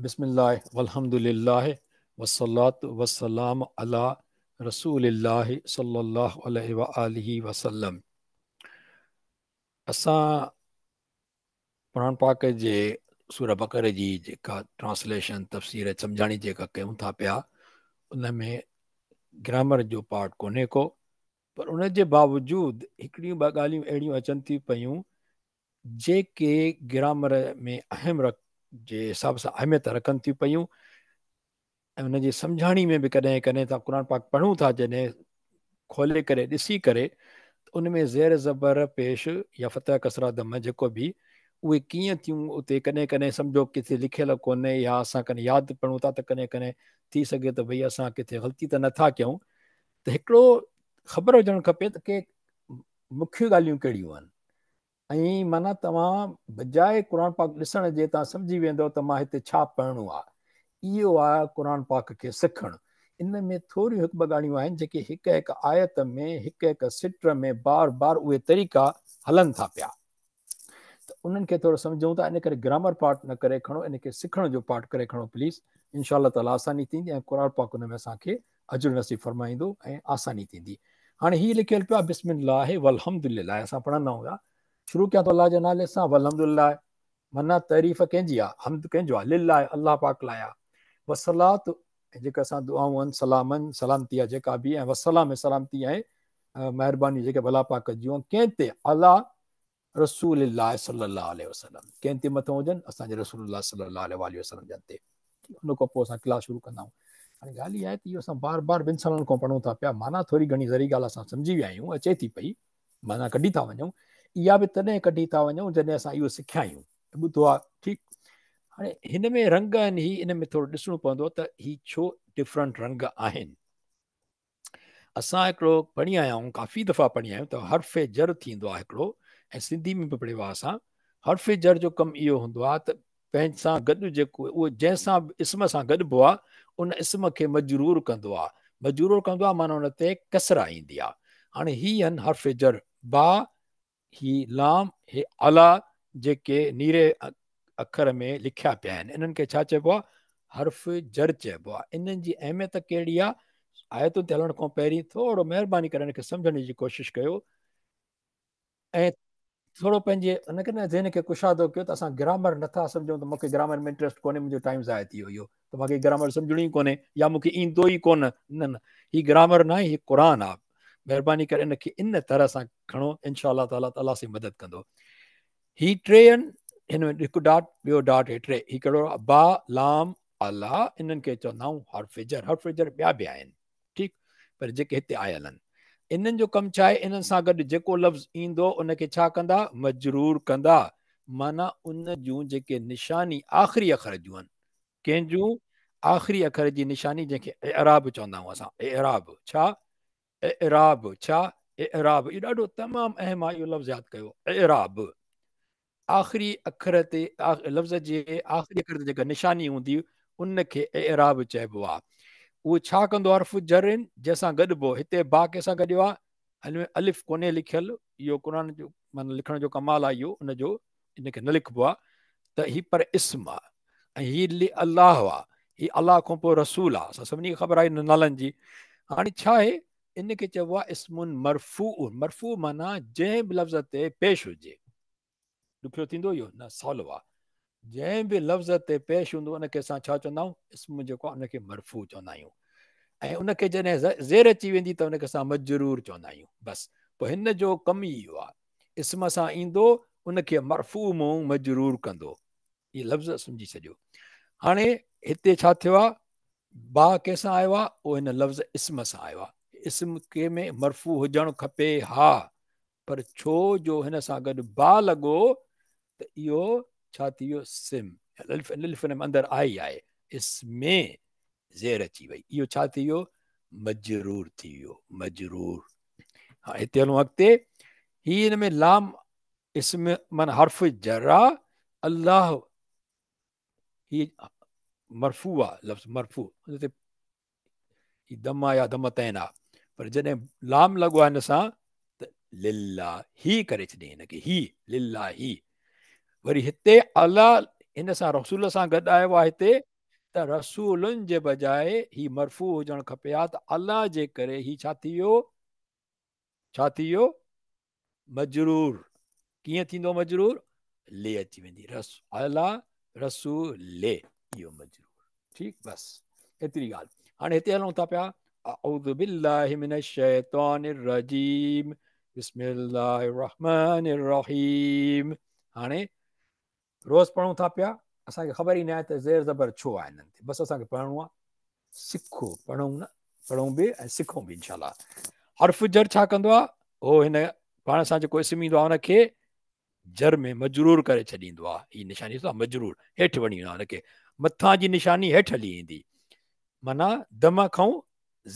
بسم الله والحمد لله والصلاة والسلام على رسول الله صلي الله عليه وآله وسلم. اسان قرآن پاڪ جي سورة بقره جي جيڪا ٽرانسليشن تفسير سمجهاڻي جيڪا ڪيون ٿا پيا ان ۾ گرامر جو پارٽ ڪونهي ڪو، پر ان جي باوجود هڪڙيون ٻه ڳالهيون اهڙيون اچن ٿيون پيون جيڪي گرامر ۾ اهم جي حساب سان اهميت رکن ٿيون پيون ۽ ان جي سمجهاڻي ۾ به ڪڏهن ڪڏهن ته قرآن پاڪ پڙهون ٿا جڏهن کولي ڪري ڏسي ڪري ته ان ۾ زير زبر پيش يا فتح ڪسره ضم جيڪو به اهي ڪيئن ٿيون اتي ڪڏهن ڪڏهن سمجهو ڪٿي لکيل ڪونهي يا اسان ڪڏهن ياد پڙهون ٿا ته ڪڏهن ڪڏهن ٿي سگهي ته ڀئي اسان ڪٿي غلطي ته نٿا ڪيون ته هڪڙو خبر هجڻ کپي ته ڪي مکيه ڳالهيون ڪهڙيون آهن ۽ معنيٰ توهان بجاء قرآن پاڪ ڏسڻ جي توهان سمجهي ويندؤ ته مان هتي ڇا پڙهڻو آهي. اهو آهي قرآن پاڪ کي سکڻ. ان ۾ ٿوريون هڪ ٻه ڳالهيون آهن جيڪي هڪ هڪ آيت ۾ هڪ هڪ سٽ ۾ بار بار اهي طريقا هلن ٿا پيا ته انهن کي ٿورو سمجهون ٿا. ان ڪري گرامر پارٽ نه ڪري کڻو، ان کي سکڻ جو پارٽ ڪري کڻو پليز. انشاء الله تعاليٰ آساني ٿيندي ۽ قرآن پاڪ ان ۾ اسان کي اجر نصيب فرمائيندو ۽ آساني ٿيندي. هاڻي هي لکيل پيو آهي بسم الله والحمد لله اسان پڙهندا آهيون شروع ڪيان ٿو الله جي نالي سان والحمد لله معنيٰ تعريف ڪنهن جي آهي حمد ڪنهن جو آهي لله الله پاڪ لاء آهي والصلاة جيڪا اسان دعائون آهن سلامن سلامتي آهي جيڪا به ۽ والسلام سلامتي ۽ مهرباني جيڪي الله پاڪ جون ڪنهن تي عليٰ رسول الله صلي الله عليه وسلم ڪنهن تي مٿو هجن اسان جي رسول الله صلي الله عليه واله وسلم جن تي. ان کان پوء اسان ڪلاس شروع ڪندا آهيون. هاڻي ڳالهه اها آهي ته اهو اسان بار بار ٻن سالن کان پڙهون ٿا پيا، معنيٰ ٿوري گهڻي ذري ڳالهه اسان سمجهي ويا آهيون، اچي ٿي پئي، معنيٰ ڪڍي ٿا وڃون، اها به تڏهن ڪڍي ٿا وڃون جڏهن اسان اهو سکيا آهيون، ٻڌو آهي، ٺيڪ. هاڻي هن ۾ رنگ آهن، هي ان ۾ ٿورو ڏسڻو پوندو ته هي ڇو ڊفرنٽ رنگ آهن. اسان هڪڙو پڙهي آيا آهيون، ڪافي دفعا پڙهي آيا آهيون ته حرف جر ٿيندو آهي هڪڙو ۽ سنڌي ۾ به پڙهيو آهي اسان. حرف جر جو ڪم اهو هوندو آهي ته پنهن سان گڏ جيڪو اهو جنهن سان به اسم سان گڏبو آهي ان اسم کي مجرور ڪندو آهي. مجرور ڪندو آهي معنيٰ ان تي ڪسره ايندي آهي. هاڻي هي آهن حرف جر با، هي لام، هي علا جيڪي نيري اکر ۾ لکيا پيا آهن انهن کي ڇا چئبو آهي؟ حرف جر چئبو آهي. انهن جي اهميت ڪهڙي آهي؟ آيتن تي هلڻ کان پهرين ٿورو مهرباني ڪري ان کي سمجهڻ جي ڪوشش ڪيو ۽ ٿورو پنهنجي ان کي نه ذهن کي ڪشادو ڪيو ته اسان گرامر نٿا سمجهون ته مونکي گرامر ۾ انٽريسٽ ڪونهي، منهنجو ٽائيم ضايع ٿي ويو ته مونکي گرامر سمجهڻو ئي ڪونهي يا مونکي ايندو ئي ڪونه. نه نه، هي گرامر ناهي، هي قرآن آهي. مهرباني ڪري ان کي ان طرح سان کڻو، انشاء الله تعالي الله سائين مدد ڪندو. هي ٽي آهن، هن ۾ هڪ ڊاٽ ٻيو ڊاٽ هي ٽي، هي ڪهڙو آهي؟ با لام علا، انهن کي چوندا آهيون حرف جر. حرف جر ٻيا به آهن، ٺيڪ، پر جيڪي هتي آيل آهن انهن جو ڪم ڇا آهي؟ انهن سان گڏ جيڪو لفظ ايندو ان کي ڇا ڪندا؟ مجرور ڪندا، معنيٰ ان جون جيڪي نشاني آخري اکر جون آهن، ڪنهن جون؟ آخري اکر جي نشاني جنهن کي اعراب چوندا آهيون اسان. اعراب ڇا؟ اعراب ڇا؟ اعراب اهو ڏاڍو تمام اهم آهي، اهو لفظ ياد ڪيو. اعراب آخري اکر تي، لفظ جي آخري اکر تي جيڪا نشاني هوندي ان کي اعراب چئبو آهي. اهو ڇا ڪندو؟ حرف جر جنهن سان گڏبو. هتي با ڪنهن سان گڏيو آهي؟ هن ۾ الف ڪونهي لکيل، اهو قرآن جو معنيٰ لکڻ جو ڪمال آهي اهو، ان جو ان کي نه لکبو آهي ته هي پر اسم آهي ۽ هي الله آهي، هي الله کان پوء رسول آهي، اسان سڀني کي خبر آهي هن نالن جي. هاڻي ڇا آهي؟ ان کي چئبو آهي اسم مرفوع. مرفوع معنيٰ جنهن به لفظ تي پيش هجي. ڏکيو ٿيندو اهو؟ نه، سولو آهي. جنهن به لفظ تي پيش هوندو ان کي اسان ڇا چوندا آهيون؟ اسم جيڪو آهي ان کي مرفوع چوندا آهيون ۽ ان کي جڏهن زير اچي ويندي ته ان کي اسان مجرور چوندا آهيون. بس پوء هن جو ڪم ئي اهو آهي، اسم سان ايندو ان کي مرفوع مون مجرور ڪندو. هي لفظ سمجهي ڇڏيو. هاڻي هتي ڇا ٿيو آهي؟ با ڪنهن سان آيو آهي؟ اهو هن لفظ اسم سان آيو آهي. اسم ڪي ۾ مرفوع هجڻ کپي ها، پر ڇو جو هن سان گڏ با لڳو ته اهو ڇا ٿي ويو؟ سم. الف الف ان ۾ اندر آئي آهي، اسم زير اچي وئي، اهو ڇا ٿي ويو؟ مجرور ٿي ويو، مجرور. ها هتي هلون اڳتي. هي هن ۾ لام اسم معنيٰ حرف جر آ، الله هي مرفوع آ، لفظ مرفوع ان تي هي دم آ يا دمتين آ، پر جڏهن لام لڳو آ هن سان ته لله هي ڪري ڇڏي هن کي، هي لله هي. وري هتي الله هن سان رسول سان گڏ آيو آ هتي ته رسولن جي بجاء هي مرفوع هجڻ کپي ها ته الله جي ڪري هي ڇا ٿي ويو؟ ڇا ٿي ويو؟ مجرور. ڪيئن ٿيندو مجرور؟ لي اچي ويندي رس اعليٰ رسول اهو مجرور. ٺيڪ، بس ايتري ڳالهه. هاڻي هتي هلون ٿا پيا. اعوذ بالله من الشيطان الرجيم بسم الله الرحمن الرحيم. هاڻي روز پڙهون ٿا پيا، اسان کي خبر ئي نه آهي ته زير زبر ڇو آهي هنن تي، بس اسان کي پڙهڻو آهي. سکو، پڙهون نه، پڙهون به ۽ سکون به انشاءالله. حرف جر ڇا ڪندو آهي؟ هو هن پاڻ سان جيڪو اسم ايندو آهي ان کي جر ۾ مجرور ڪري ڇڏيندو آهي. هي نشاني ڏسو، مجرور هيٺ وڻي ويندو آهي، هن کي مٿان جي نشاني هيٺ هلي ايندي، معنيٰ دم کان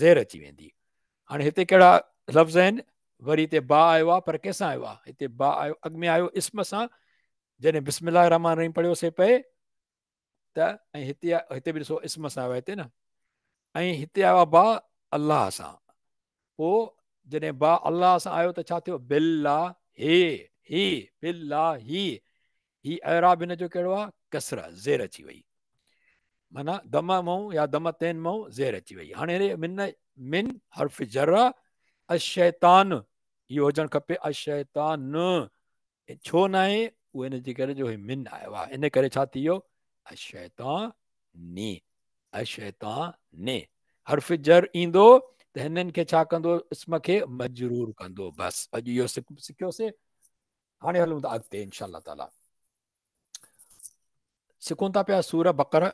زير اچي ويندي. هاڻي هتي ڪهڙا لفظ آهن؟ وري هتي با آيو آهي، پر ڪنهن سان آيو آهي؟ هتي با آيو، اڳ ۾ آيو اسم سان، جڏهن بسم الله الرحمن الرحيم پڙهيوسي پئي ته، ۽ هتي به ڏسو اسم سان آيو آهي هتي نه، ۽ هتي آيو آهي با الله سان. پوء جڏهن با الله سان آيو ته ڇا ٿيو؟ بالله هي، هي، بالله هي. هي اعراب هن جو ڪهڙو آهي؟ ڪسره، زير اچي وئي، معنيٰ دم مئون يا دم تين مئون زير اچي وئي. هاڻي هي من، من حرف جر، الشيطان اهو هجڻ کپي، الشيطان ڇو ناهي؟ اهو ان جي ڪري جو هي من آيو آهي، ان ڪري ڇا ٿي ويو؟ الشيطاني، الشيطاني. حرف جر ايندو ته هنن کي ڇا ڪندو؟ اسم کي مجرور ڪندو. بس اڄ اهو سکيوسي. هاڻي هلون ٿا اڳتي انشاء الله تعالي. سکون ٿا پيا سوره بقره.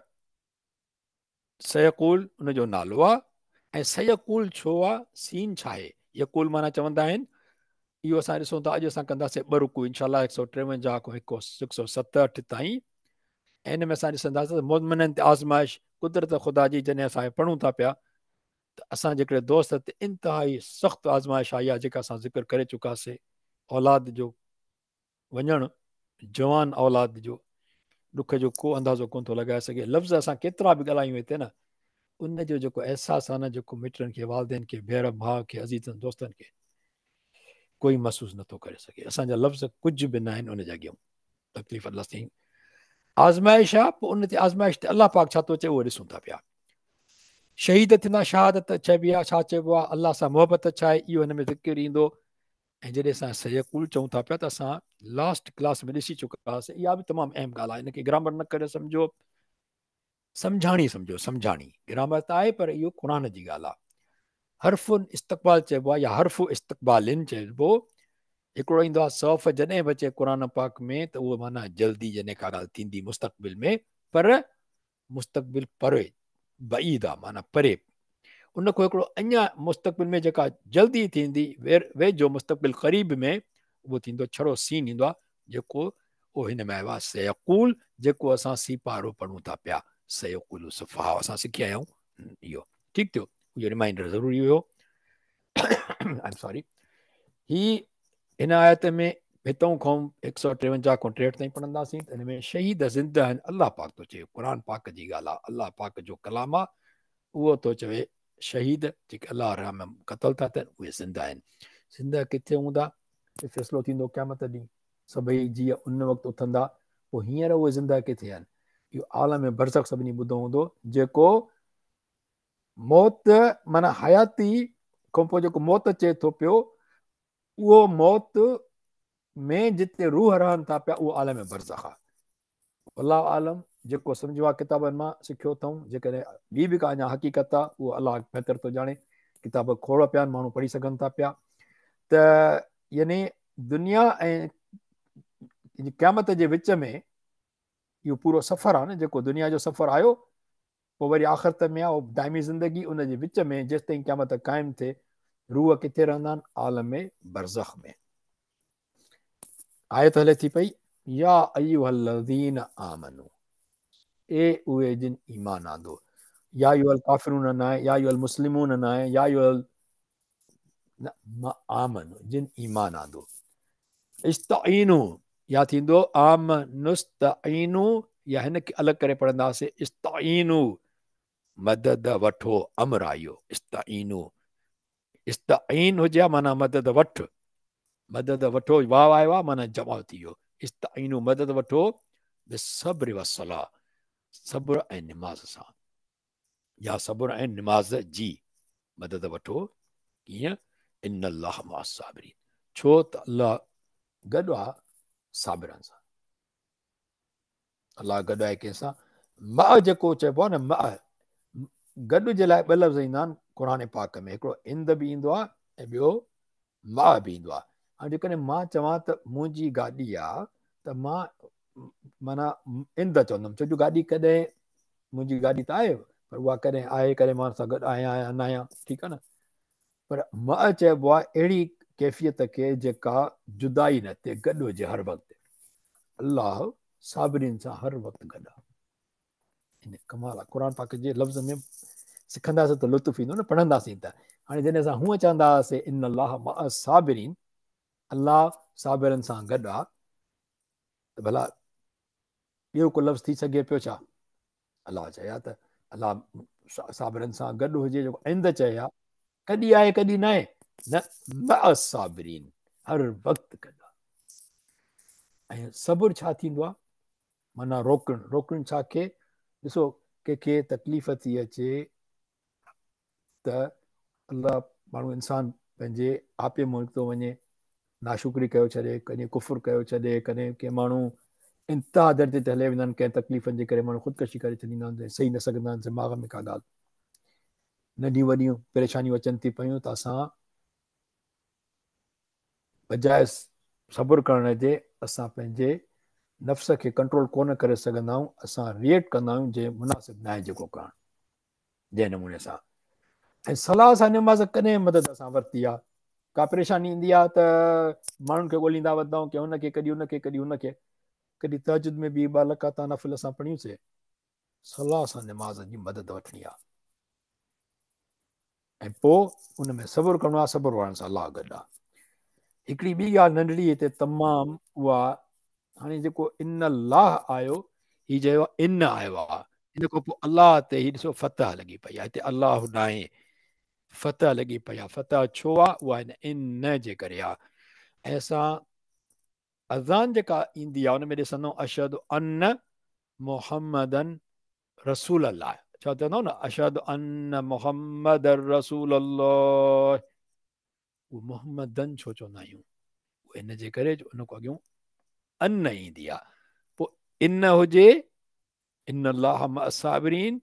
سيقول ان جو نالو آ، ۽ سيقول ڇو آ؟ سين ڇا آهي؟ يقول معنيٰ چوندا آهن. اهو اسان ڏسون ٿا. اڄ اسان ڪنداسين ٻه رڪوع انشاء الله، هڪ سؤ ٽيونجاهه کان هڪ سؤ ستهٺ تائين. ۽ ان ۾ اسان ڏسنداسين ته مؤمنن تي آزمائش قدرت خدا جي، جڏهن اسان پڙهون ٿا پيا ته اسان جي هڪڙي دوست تي انتهائي سخت آزمائش آئي آهي، جيڪا اسان ذڪر ڪري چڪاسين. اولاد جو وڃڻ، جوان اولاد جو ڏک جو ڪو اندازو ڪونه ٿو لڳائي سگهي. لفظ اسان ڪيترا به ڳالهايون هتي نه، ان جو جيڪو احساس آهي نه، جيڪو مٽن کي، والدين کي، ڀيڻ ڀاء کي، عزيزن دوستن کي، ڪوئي محسوس نٿو ڪري سگهي. اسان جا لفظ ڪجهه به نه آهن ان جي اڳيان. تڪليف الله سائين آزمائش آ، پوء ان تي آزمائش تي الله پاڪ ڇا ٿو چئي اهو ڏسون ٿا پيا. شهيد ٿيندا، شهادت چئبي آ، ڇا چئبو آ؟ الله سان محبت ڇا آهي، اهو هن ۾ ذڪر ايندو. ۽ جڏهن اسان سيقول چئون ٿا پيا ته اسان لاسٽ ڪلاس ۾ ڏسي چڪا هئاسين، اها به تمام اهم ڳالهه آهي. هن کي گرامر نه ڪري سمجهو، سمجهاڻي سمجهو، سمجهاڻي گرامر ته آهي پر اهو قرآن جي ڳالهه آهي. حرف استقبال چئبو آهي يا حرف استقبالن چئبو. هڪڙو ايندو آهي سوف، جڏهن به اچي قرآن پاڪ ۾ ته اهو معنيٰ جلدي جڏهن ڪا ڳالهه ٿيندي مستقبل ۾، پر مستقبل پري بعيد آهي، معنيٰ پري. ان کان هڪڙو اڃا مستقبل ۾ جيڪا جلدي ٿيندي، ويجهو مستقبل قريب ۾ اهو ٿيندو، ڇڙو سين ايندو آهي جيڪو اهو هن ۾ آيو آهي سيقول، جيڪو اسان سيپارو پڙهون ٿا پيا، سيقول السفهاء اسان سکي آيا آهيون اهو. ٺيڪ ٿيو، اهو ريمائنڊر ضروري هيو. I am sorry. هي هن آيت ۾ هتون کان هڪ سؤ ٽيونجاهه کان ٽيهٺ تائين پڙهنداسين ته هن ۾ شهيد زنده آهن. الله پاڪ ٿو چئي، قرآن پاڪ جي ڳالهه آهي، الله پاڪ جو ڪلام آهي، اهو ٿو چوي شهيد جيڪي الله راهه ۾ قتل ٿا ٿين اهي زنده آهن. زنده ڪٿي هوندا؟ فيصلو ٿيندو قيامت ڏينهن، سڀئي جيء ان وقت اٿندا. پوء هينئر اهي زنده ڪٿي آهن؟ اهو عالم برزخ سڀني ٻڌو هوندو، جيڪو موت معنيٰ حياتي کان پوء جيڪو موت اچي ٿو پيو، اهو موت ۾ جتي روح رهن ٿا پيا اهو عالم برزخ آهي. والله اعلم، جيڪو سمجهيو آهي ڪتابن مان سکيو اٿئون، جيڪڏهن ٻي به ڪا اڃا حقيقت آهي اهو الله بهتر ٿو ڄاڻي. ڪتاب کوڙ پيا آهن، ماڻهو پڙهي سگهن ٿا پيا. ته يعني دنيا ۽ قيامت جي وچ ۾ اهو پورو سفر آهي نه، جيڪو دنيا جو سفر آيو پوء وري آخرت ۾ آهي دائمي زندگي، ان جي وچ ۾ جيستائين قيامت قائم ٿئي روح ڪٿي رهندا آهن؟ عالم برزخ ۾. آيت هلي ٿي پئي، يا ايها الذين آمنو، اي اهي جن ايمان آندو. يا ايها الڪافرون نه آهي، يا ايها المسلمون نه آهي، يا ايها آمنو، جن ايمان آندو. استعينو يا ٿيندو آمنستعينو، يا هن کي الڳ ڪري پڙهنداسين استعينو، مدد وٺو، امر آيو استعينو. استعين هجي ها معنيٰ مدد وٺ، مدد وٺو واو آيو آهي معنيٰ جمع ٿي ويو. استعينو مدد وٺو، بالصبر والصلاة، صبر ۽ نماز سان يا صبر ۽ نماز جي مدد وٺو. ڪيئن؟ ان الله مع الصابرين، ڇو ته الله گڏ آ صابرن سان. الله گڏ آهي ڪنهن سان؟ مع جيڪو چئبو آهي نه، مع گڏ جي لاء ٻه لفظ ايندا آهن قرآن پاڪ ۾، هڪڙو عند به ايندو آهي ۽ ٻيو مع به ايندو آهي. هاڻي جيڪڏهن مان چوان ته منهنجي گاڏي آ ته مان معنيٰ عند چوندم، ڇو جو گاڏي ڪڏهن منهنجي گاڏي ته آهي پر اها ڪڏهن آهي ڪڏهن مان سان گڏ آهيان يا نه آهيان، ٺيڪ آهي نه. پر مع چئبو آهي اهڙي ڪيفيت کي جيڪا جدائي نه ٿئي، گڏ هجي هر وقت. الله صابرين سان هر وقت گڏ آهي. ان ڪمال آهي قرآن پاڪ جي لفظ ۾ سکنداسين ته لطف ايندو نه، پڙهنداسين ته. هاڻي جڏهن اسان هونء چوندا هئاسين ان الله مع الصابرين، الله صابرن سان گڏ آهي، ته ڀلا ٻيو ڪو لفظ ٿي سگهي پيو ڇا؟ الله چئي ها ته الله صابرن سان گڏ هجي، جيڪو عند چئي ها، ڪڏهن آهي ڪڏهن نه آهي، نه، مع الصابرين هر وقت گڏ آهي. ۽ صبر ڇا ٿيندو آهي؟ معنيٰ روڪڻ. روڪڻ ڇا کي؟ ڏسو ڪنهن کي تڪليف ٿي اچي ته الله ماڻهو انسان پنهنجي آپي مان نڪتو وڃي، ناشڪري ڪيو ڇڏي، ڪڏهن ڪفر ڪيو ڇڏي، ڪڏهن ڪي ماڻهو انتها درجي تي هلي ويندا آهن، ڪنهن تڪليفن جي ڪري ماڻهو خودڪشي ڪري ڇڏيندا آهن، سهي نه سگهندا آهن دماغ ۾ ڪا ڳالهه، ننڍيون وڏيون پريشانيون اچن ٿي پيون ته اسان بجاء صبر ڪرڻ جي اسان پنهنجي نفس کي ڪنٽرول ڪونه ڪري سگهندا آهيون، اسان ريئيڪٽ ڪندا آهيون جنهن مناسب ناهي جيڪو ڪرڻ جنهن نموني سان. ۽ صلاح سان نماز ڪڏهن مدد اسان ورتي آ؟ ڪا پريشاني ايندي آ ته ماڻهن کي ڳوليندا وتندا آهيون، ڪي هن کي ڪڏهن هن کي ڪڏهن هن کي. ڪڏهن تهجد ۾ به ٻه رڪعتا نفل اسان پڙهيون سي. صلاح سان نماز جي مدد وٺڻي آ ۽ پوء ان ۾ صبر ڪرڻو آ، صبر وارن سان الله گڏ آ. هڪڙي ٻي ڳالهه ننڍڙي هتي تمام اها هاڻي جيڪو ان الله آيو، هي چيو ان آيو آ، ان کان پوء الله تي هي ڏسو فتح لڳي پئي آ، هتي الله ناهي، فتح لڳي پئي آ. فتح ڇو آ؟ اها هن ان جي ڪري آ. ۽ اسان اذان جيڪا ايندي آ ان ۾ ڏسندو اشهد ان محمدن رسول الله، ڇا چوندو نه اشهد ان محمد رسول الله، اهو محمدن ڇو چوندا آهيون؟ اهو ان جي ڪري جو ان کان اڳيون ان ايندي آ، پوء ان هجي ان الله مع الصابرين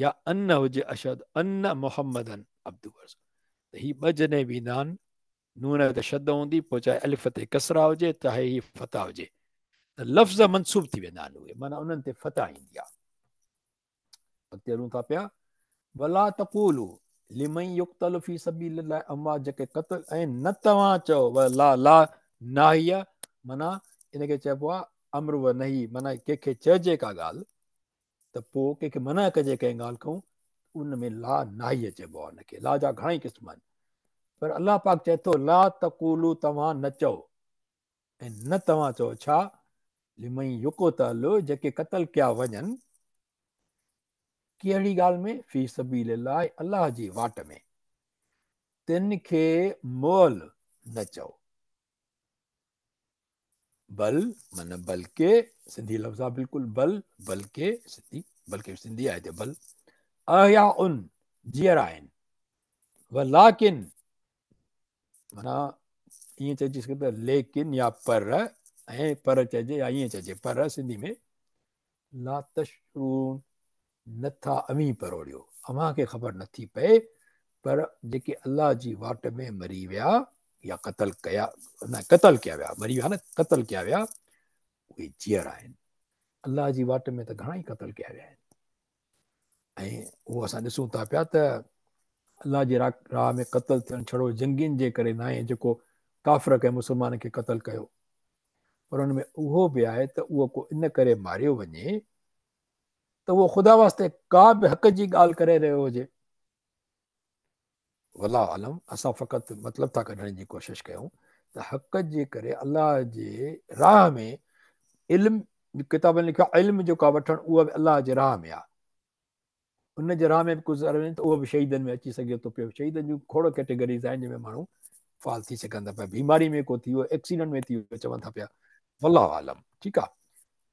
يا ان هجي اشهد ان محمدن عبده ورسوله، ته هي ٻه جڏهن به ايندا آهن نون تي شد هوندي، پوء چاهي الف تي ڪسره هجي چاهي هي فتح هجي، ته لفظ منصوب ٿي ويندا آهن، اهي معنيٰ انهن تي فتح ايندي آهي. اڳتي هلون ٿا پيا. ولا تقولوا لمن يقتل في سبيل الله اموات، جيڪي قتل ۽ نه توهان چئو، ولا لا ناهيه معنيٰ ان کي چئبو آهي امر و نهي، معنيٰ ڪنهن کي چئجي ڪا ڳالهه ته پوء ڪنهن کي منع ڪجي ڪنهن ڳالهه کان، ان ۾ لا ناهيه چئبو آهي ان کي. لا جا گهڻا ئي قسم آهن، پر الله پاڪ چئي ٿو لا تقولوا توهان نه چئو، ۽ نه توهان چئو ڇا لمن يقتل جيڪي قتل ڪيا وڃن، ڪهڙي ڳالهه ۾، في سبيل الله الله جي واٽ ۾، تن کي مئل نه چئو. بل معنيٰ بلڪه، سنڌي لفظ آ بلڪل، بل بلڪه، سنڌي بلڪه سنڌي آهي هتي بل، احياء جيئرا آهن، ولڪن معنيٰ ائين چئجي سگهي ٿو ليڪن يا پر، ۽ پر چئجي يا ائين چئجي پر سنڌي ۾، لا تشعرون نٿا اوهين پروڙيو، اوهان کي خبر نٿي پئي، پر جيڪي الله جي واٽ ۾ مري ويا يا قتل ڪيا، نه قتل ڪيا ويا، مري ويا نه قتل ڪيا ويا، اهي جيئرا آهن. الله جي واٽ ۾ ته گهڻا ئي قتل ڪيا ويا آهن ۽ اهو اسان ڏسون ٿا پيا ته الله جي راهه ۾ قتل ٿيڻ ڇڙو جنگين جي ڪري ناهي جيڪو ڪافر ڪنهن مسلمان کي قتل ڪيو، پر ان ۾ اهو به آهي ته اهو ڪو ان ڪري ماريو وڃي ته اهو خدا واسطي ڪا به حق جي ڳالهه ڪري رهيو هجي. والله اعلم، اسان فقط مطلب ٿا ڪڍڻ جي ڪوشش ڪيون ته حق جي ڪري الله جي راهه ۾ علم، ڪتابن لکيو آهي علم جيڪو آهي وٺڻ اهو به الله جي راهه ۾ آهي، ان جي راهه ۾ به ڪجهه وڃي ته اهو به شهيدن ۾ اچي سگهي ٿو پيو. شهيدن جون کوڙ ڪيٽيگريز آهن جنهن ۾ ماڻهو فعال ٿي سگهن ٿا پيا، بيماري ۾ ڪو ٿي ويو، ايڪسيڊنٽ ۾ ٿي ويو، چون ٿا پيا، والله اعلم. ٺيڪ آهي.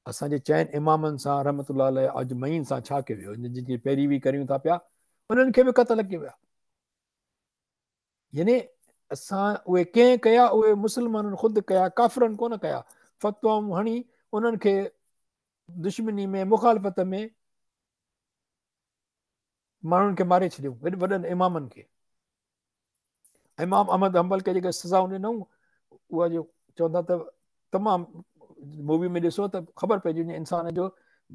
اسان جي چئن امامن سان رحمة الله عليه اجمعين سان ڇا ڪيو ويو؟ جن جي پيروي ڪريون ٿا پيا انهن کي به قتل ڪيو ويو. يعني اسان اهي ڪنهن ڪيا؟ اهي مسلمانن خود ڪيا، ڪافرن ڪونه ڪيا. فتوائون هڻي انهن کي دشمني ۾ مخالفت ۾ ماڻهن کي ماري ڇڏيو، وڏن امامن کي. امام احمد حنبل کي جيڪي سزائون ڏنائون اها جو چوندا ته تمام مووي ۾ ڏسو ته خبر پئجي وڃي انسان جو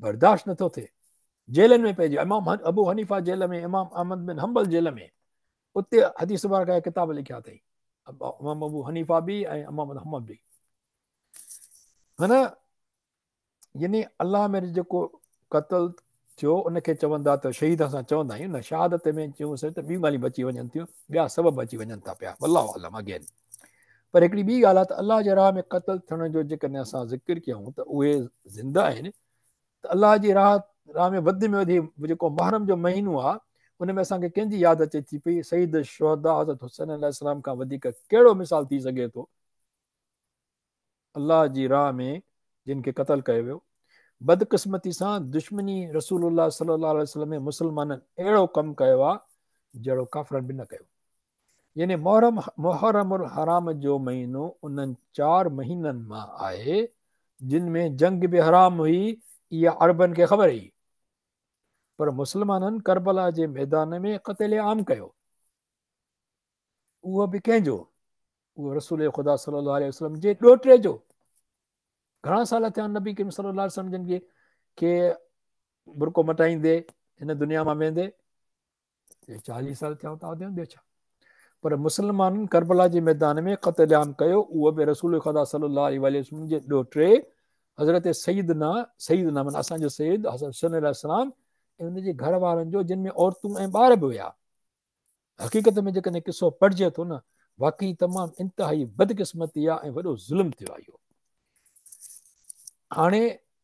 برداشت نٿو ٿئي. جيلن ۾ پئجي امام ابو حنيفه جيل ۾، امام احمد بن حنبل جيل ۾، اتي حديث مبارڪ جا ڪتاب لکيا اٿئي امام ابو حنيفه به ۽ امام احمد به. هن يعني الله ۾ جيڪو قتل ٿيو ان کي چوندا ته شهيد اسان چوندا آهيون نه، شهادت ۾ چيون سي ته ٻيون ڳالهيون بچي وڃن ٿيون، ٻيا سبب اچي وڃن ٿا پيا، والله اعلم اگين. پر هڪڙي ٻي ڳالهه آهي ته الله جي راهه ۾ قتل ٿيڻ جو جيڪڏهن اسان ذڪر ڪيون ته اهي زنده آهن ته الله جي راهه ۾ وڌ ۾ وڌ جيڪو محرم جو مهينو آهي ان ۾ اسان کي ڪنهن جي ياد اچي ٿي پئي؟ سيد الشهداء حضرت حسين عليه السلام کان وڌيڪ ڪهڙو مثال ٿي سگهي ٿو؟ الله جي راهه ۾ جن کي قتل ڪيو ويو. بدقسمتي سان دشمني رسول الله صلي الله عليه وسلم ۾ مسلمانن اهڙو ڪم ڪيو آهي جهڙو ڪافرن به نه ڪيو. يعني محرم الحرام جو مهينو انهن چار مهينن مان آهي جن ۾ جنگ به حرام هئي، اها عربن کي خبر هئي، پر مسلمانن ڪربلا جي ميدان ۾ قتل عام ڪيو. اهو به ڪنهن جو؟ اهو رسول خدا صلي الله عليه وسلم جي ڏوهٽي جو. گهڻا سال ٿيا نبي ڪريم صلي الله عليه وسلم جن کي برقعو مٽائيندي هن دنيا مان ويندي 40 سال ٿيا هوندا ٻيو ڇا. پر مسلمانن ڪربلا جي ميدان ۾ قتل عام ڪيو، اهو به رسول خدا صلي الله عليه وآله وسلم جي ڏوهٽي حضرت سيدنا، سيدنا معنيٰ اسان جو سيد حضرت حسين عليه السلام ۽ ان جي گهر وارن جو، جن ۾ عورتون ۽ ٻار به هيا. حقيقت ۾ جيڪڏهن قصو پڙهجي ٿو نه، واقعي تمام انتهائي بدقسمتي آهي ۽ وڏو ظلم ٿيو آهي اهو. هاڻي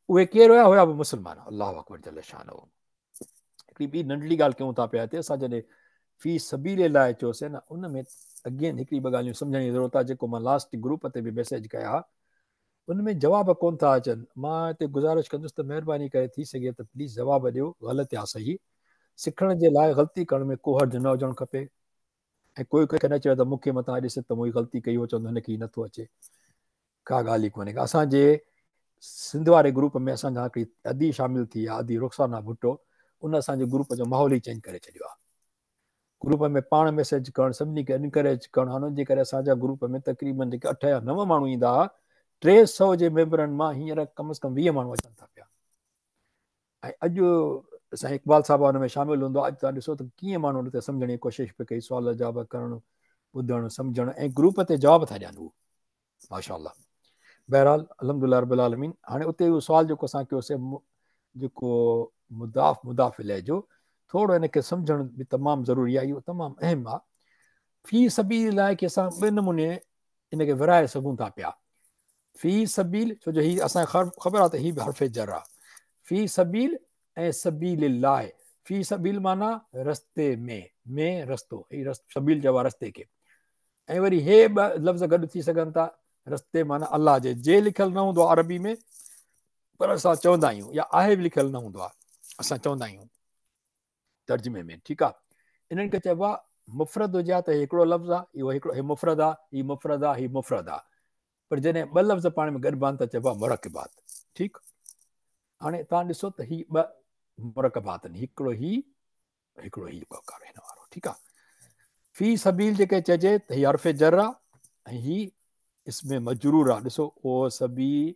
اهي ڪير هيا؟ هيا به مسلمان. الله اڪبر جل شانه. هڪڙي ٻي ننڍڙي ڳالهه ڪيون ٿا پيا هتي، اسان جڏهن في سبيل الله چيوسين نه، ان ۾ اگين هڪڙي ٻه ڳالهيون سمجهڻ جي ضرورت آهي، جيڪو مان لاسٽ گروپ تي به ميسيج ڪيا ها، ان ۾ جواب ڪون ٿا اچن. مان هتي گذارش ڪندس ته مهرباني ڪري ٿي سگهي ته پليز جواب ڏيو، غلط يا صحيح. سکڻ جي لاء غلطي ڪرڻ ۾ ڪو حرج نه هجڻ کپي ۽ ڪوئي ڪنهن کي نه چوي ته مون کي متان ڏسي ته مون هي غلطي ڪئي، هو چوندو هن کي هي نٿو اچي. ڪا ڳالهه ئي ڪونهي. اسان جي سنڌ واري گروپ ۾ اسان جا هڪڙي ادي شامل ٿي آهي، ادي رخسانه ڀٽو، ان اسان جي گروپ جو ماحول ئي چينج ڪري ڇڏيو آهي. گروپ ۾ پاڻ ميسيج ڪرڻ، سڀني کي انڪريج ڪرڻ، هن جي ڪري اسان جا گروپ ۾ تقريبن جيڪي 8 يا 9 ماڻهو ايندا هئا، 300 جي ميمبرن مان هينئر ڪم از ڪم 20 ماڻهو اچن ٿا پيا. ۽ اڄ سائين اقبال صاحب ان ۾ شامل هوندو. اڄ توهان ڏسو ته ڪيئن ماڻهو ان تي سمجهڻ جي ڪوشش پئي ڪئي، سوال جواب ڪرڻ، ٻڌڻ، سمجهڻ ۽ گروپ تي جواب ٿا ڏين. هو ماشاء الله. بهرحال الحمدلله رب العالمين. هاڻي اتي اهو سوال جيڪو اسان ڪيوسي جيڪو مضاف مضاف اليه جو ٿورو ان کي سمجهڻ به تمام ضروري آهي، اهو تمام اهم آهي. في سبيل الله کي اسان ٻه نموني ان کي ورهائي سگهون ٿا پيا. في سبيل، ڇو جو هي اسان کي خبر آهي ته هي به حرف جر آهي. في سبيل ۽ سبيل الله. في سبيل معنيٰ رستي ۾، ۾ رستو، هي سبيل چئبو آهي رستي کي. ۽ وري هي ٻه لفظ گڏ ٿي سگهن ٿا، رستي معنيٰ الله جي، جي لکيل نه هوندو آهي عربي ۾ پر اسان چوندا آهيون، يا آهي به لکيل نه هوندو آهي، اسان چوندا آهيون ترجمي ۾، ٺيڪ آهي. انهن کي چئبو آهي مفرد هجي ها ته هي هڪڙو لفظ آهي، اهو هڪڙو، هي مفرد آهي، هي مفرد آهي، هي مفرد آهي. پر جڏهن ٻه لفظ پاڻ ۾ گڏبا آهن ته چئبو آهي مرڪبات، ٺيڪ. هاڻي توهان ڏسو ته هي ٻه مرڪبات آهن، هڪڙو هي، هڪڙو هي جيڪو ڪارو هن وارو، ٺيڪ آهي. في سبيل جيڪي چئجي ته هي حرف جر آهي ۽ هي اسم مجرور آهي. ڏسو او سبيل،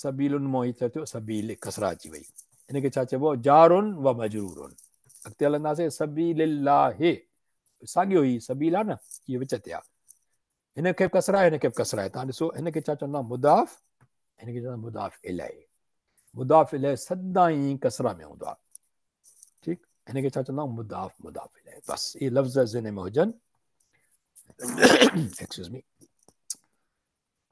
سبيل مون هي ٿيو سبيل، ڪسرا اچي وئي، ان کي ڇا چئبو؟ جار و مجرور. اڳتي هلنداسين، سبيل الله ساڳيو هي سبيل آهي نه، اهو وچ تي آهي، هن کي به ڪسرا آهي، هن کي به ڪسرا آهي. توهان ڏسو هن کي ڇا چوندا؟ مضاف، هن کي چوندا مضاف اليه. مضاف اليه سدائين ڪسرا ۾ هوندو آهي، ٺيڪ. هن کي ڇا چوندا؟ مضاف مضاف اليه. بس اهي لفظ ذهن ۾ هجن. Excuse me.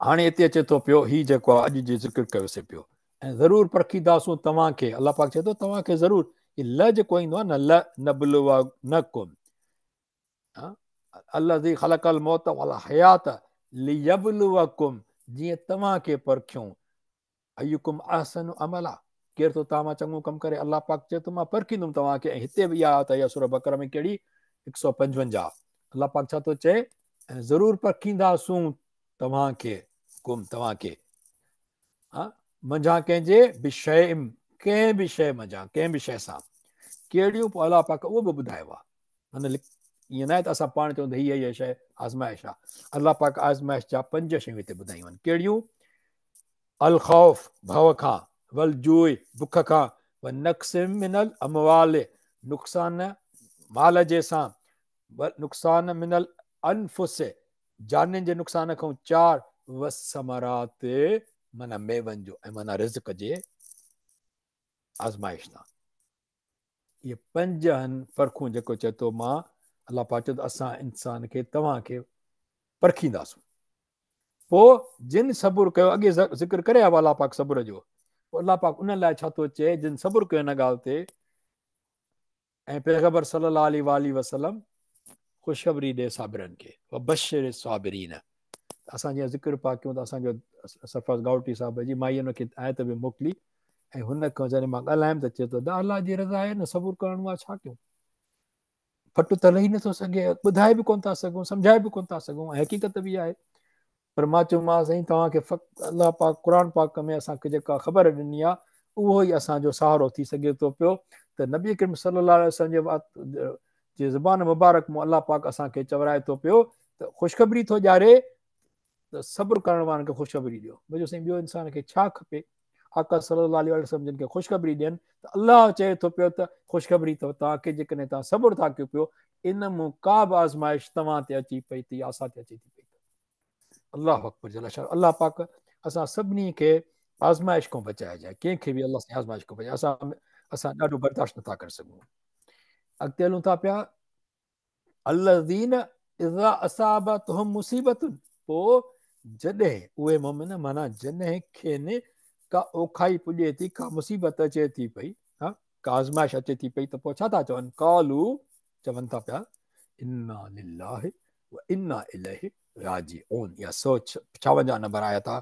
هاڻي هتي اچي ٿو پيو هي جيڪو آهي اڄ جي ذڪر ڪيوسي پيو، ۽ ضرور پرکينداسون توهان کي. الله پاڪ چئي ٿو توهان کي ضرور، هي ل جيڪو ايندو آهي نه، ل نبلونڪم، الذي خلق الموت والحيات ليبلوڪم، جيئن توهان کي پرکيون. ايڪم احسن عملا، ڪير ٿو توهان مان چڱو ڪم ڪري، الله پاڪ چئي ٿو مان پرکيندم توهان کي. ۽ هتي به اها آيت آئي آهي سوره بقره ۾ ڪهڙي؟ 155. الله پاڪ ڇا ٿو چئي؟ ۽ ضرور پرکينداسون توهان کي، ڪم توهان کي، ها منجهان ڪنهن جي بشيء، ڪنهن به شيء منجهان، ڪنهن به شيء سان، ڪهڙيون؟ پوء الله پاڪ اهو به ٻڌايو آهي. معنيٰ ائين ناهي ته اسان پاڻ چئون ته هيء هيء شيء آزمائش آهي. الله پاڪ آزمائش جا پنج شيون هتي ٻڌايون آهن. ڪهڙيون؟ الخوف، ڀؤ کان، والجوع، بک کان، ونقص من الاموال، نقصان مال جي سان، ونقصان من الانفس، جانين جي نقصان کان، چار، والثمرات، معنيٰ ميون جو ۽ معنيٰ رزق جي آزمائش تان. اهي پنج آهن پرکون جيڪو چئي ٿو مان، الله پاڪ چئي ٿو اسان انسان کي توهان کي پرکينداسون. پوء جن صبر ڪيو، اڳي ذڪر ڪري آيو الله پاڪ صبر جو، پوء الله پاڪ انهن لاء ڇا ٿو چئي جن صبر ڪيو ان ڳالهه تي ۽ پيغمبر صلي الله عليه واٰله وسلم خوشخبري ڏي صابرن کي، وبشر الصابرين. اسان جيئن ذڪر پاڪ ڪيون ته اسان جو سرفراز گائوٽي صاحب جي مائي ان کي آيت به موڪلي ۽ هن کان جڏهن مان ڳالهايم ته چئي ٿو ته الله جي رضا آهي نه صبر ڪرڻو آهي ڇا ڪيون، ڦٽ ته لهي نٿو سگهي، ٻڌائي به ڪونه ٿا سگهون، سمجهائي به ڪونه ٿا سگهون ۽ حقيقت به آهي. پر مان چيومانس سائين توهان کي فقط الله پاڪ قرآن پاڪ ۾ اسان کي جيڪا خبر ڏني آهي اهو ئي اسان جو سهارو ٿي سگهي ٿو پيو ته نبي ڪريم صلي الله عليه وسلم جي وات جي زبان مبارڪ مون الله پاڪ اسان کي چورائي ٿو پيو ته خوشخبري ٿو ڏياري ته صبر ڪرڻ وارن کي خوشخبري ڏيو. منهنجو سائين ٻيو انسان کي ڇا کپي؟ آقا صلي الله عليه وسلم جن کي خوشخبري ڏين ته الله چئي ٿو پيو ته خوشخبري اٿو توهان کي جيڪڏهن توهان صبر ٿا ڪيو پيو ان مون ڪا به آزمائش توهان تي اچي پئي ٿي يا اسان تي اچي ٿي پئي ته الله اڪبر جل شانه. الله پاڪ اسان سڀني کي آزمائش کان بچائجانء، ڪنهن کي به الله سائين آزمائش کان بچائي، اسان ڏاڍو برداشت نٿا ڪري سگهون. اڳتي هلون ٿا پيا. الذين اذا اصابتهم مصيبت، پوء جڏهن اهي مؤمن معنيٰ جڏهن کين ڪا اوکائي پڄي ٿي، ڪا مصيبت اچي ٿي پئي، ها ڪا آزمائش اچي ٿي پئي ته پوء ڇا ٿا چون؟ قالو چون ٿا پيا انا لله و انا اليه راجعون. اها 156 نمبر آيت آ